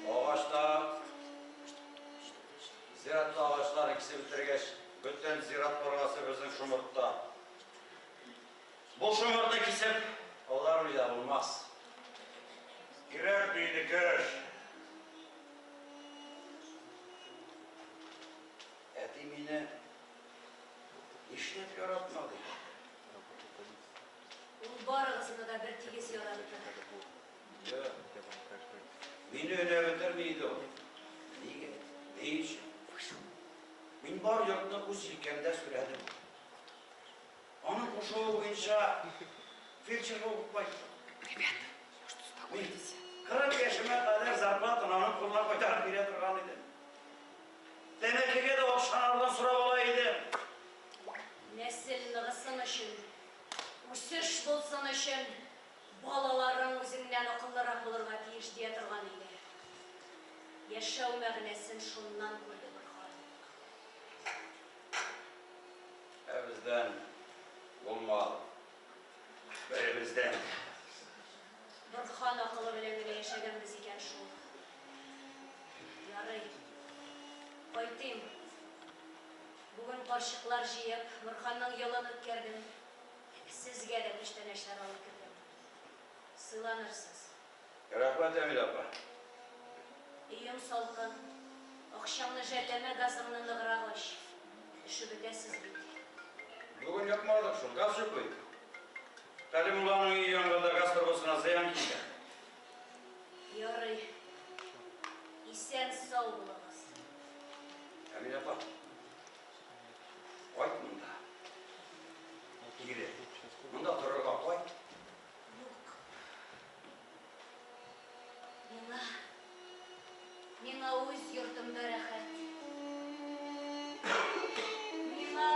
Агачта зиратта агачлар кисеп бетергәч, бөтен зират баргасы безнең шомыртта. Бу шомыртны кисеп алар да булмас. Кирәкми, энекәш. Әти мине нишләп яратмады? Ул барыгызны да бер тигез яратты. Юк. Мине өнәп бетерми иде ул. Нигә? Ни өчен? Мин бар йортны үз җилкәмдә сүрәдем. Аның кушуы буенча фельдшер булып кайттым. Ребята, может, успокойтесь. 40 яшемә кадәр зарплатаны аның кулына кайтарып бирә торган идем. Тәмәкегә дә акчаны аннан сорап ала идем. Нәсел ныгысын өчен, үсеш булсын өчен балаларың үзеңнән акыллырак булырга тиеш дия торган иде. Яшәү мәгънәсен шуннан күрде Борһан. Ә бездән булмады. Беребездән. Борһан акылы белән генә яшәгәнбез икән шул. Ярый. Кайтыйм. Бүген карчыклар җыеп, Борһанның елын үткәрдем. Сезгә дә күчтәнәчләр алып кердем. Сыйланырсыз. Рәхмәт, Әмилә апа. Өең салкын. Акчаңны жәлләмә, газыңны ныграк ач. Өшеп бетәсез бит. Бүген якмадык шул, газ юк бит. Кәлимулланың өе янганда газ торбасына зыян килгән. Ярый. Исән-сау булыгыз. Әминә апа, кайт монда. Кире. Монда торырга кайт. Юк. Миңа, миңа үз йортымда рәхәт. Миңа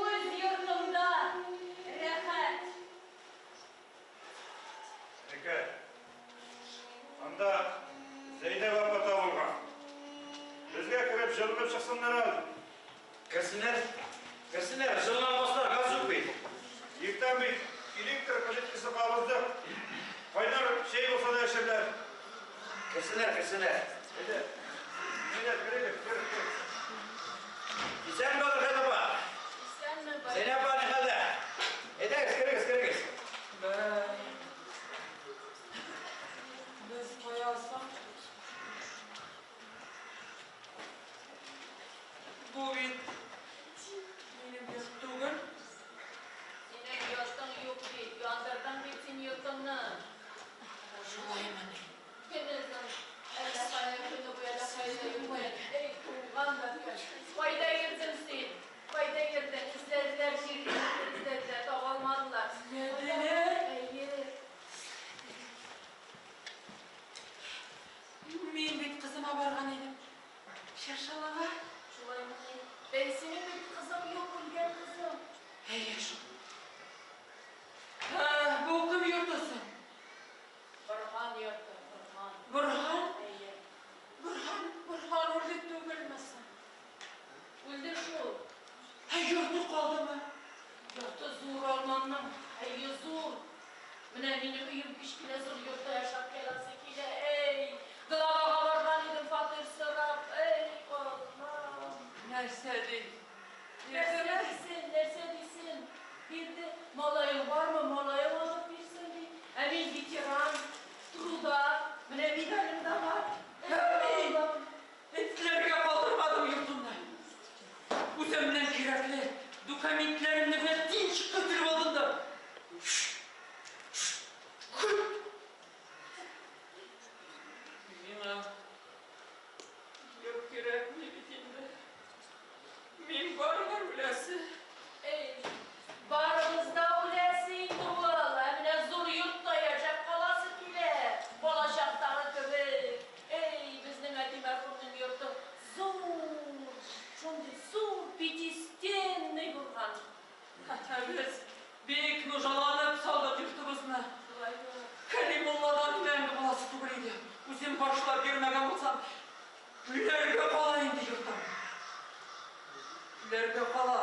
үз йортымда рәхәт. Әнекәй, анда Зәйнәб апа табылган. Безгә кереп җылынып чыксыннар әле. Керсеннәр, керсеннәр, җылына алмаслар, газ юк бит. Иртән бит электр плиткасы кабыздык. Кайнар чәй булса да эчәрләр. Керсеннәр, керсеннәр. Әйдә, әйдә, керегез, кер, кер. Исәнме, Рәхәт апа? Исәнме, бай. Зәйнәб апа, ни хәлдә? Әйдәгез, керегез, керегез. Бәй. Без кая соң? Бу бит минем йорт түгел. Синең йортың юк бит, яндырдың бит син йортыңны. Шулаймыни? Көнозын әллә кая, көне буе әллә кайда йөрдең. Эй, туган да көн. Кайда йөрдең син? Кайда йөрдең? Эзләделәр җирне, эзләделәр, таба алмадылар. Эзләделәр? Әйе. Мин бит кызыма барган идем. Чыршылыга. Шулаймыни? Бәй, синең бит кызың юк, үлгән кызың. Әйе шул. Ә, бу кем йорты соң? Борһан йорты, Борһан. Борһан? Әйе. Борһан, Борһан үлде түгелме соң? Үлде шул. Ә йорты калдымы? Йорты зур алманның, әйе зур. Менә минем өем кечкенә зур йортта яшәп каласы килә. Эй, главага барган идем фатир сорап. Эй, Аллам. Нәрсә ди? Нәрсә Бирдеме? дисен, нәрсә дисен? Бирде. Малаең бармы, малаең алып бирсен ди. Ә мин ветеран труда. Менә медалем дә бар. Эй, Әй! Аллам. Этләргә калдырмадым йортымны. Үземнең кирәкле документларымны гына тинчик көттереп алдым да. Көт! Миңа йорт кирәкми бит инде. Мин барыбер үләсе. Эй, барыбыз да үләсе инде ул. Ә менә зур йортта яшәп каласы килә. Балачактагы кебек. Эй, безнең әти мәрхүмнең йорты зур, шундый зур пятистенный булган. Хәтта без бик нужаланып салдык йортыбызны. Шулай да. Кәлимулладан мәңге буласы түгел иде. Үзем башлап йөрмәгән булсам, көлләргә кала инде йортым. Көлләргә кала.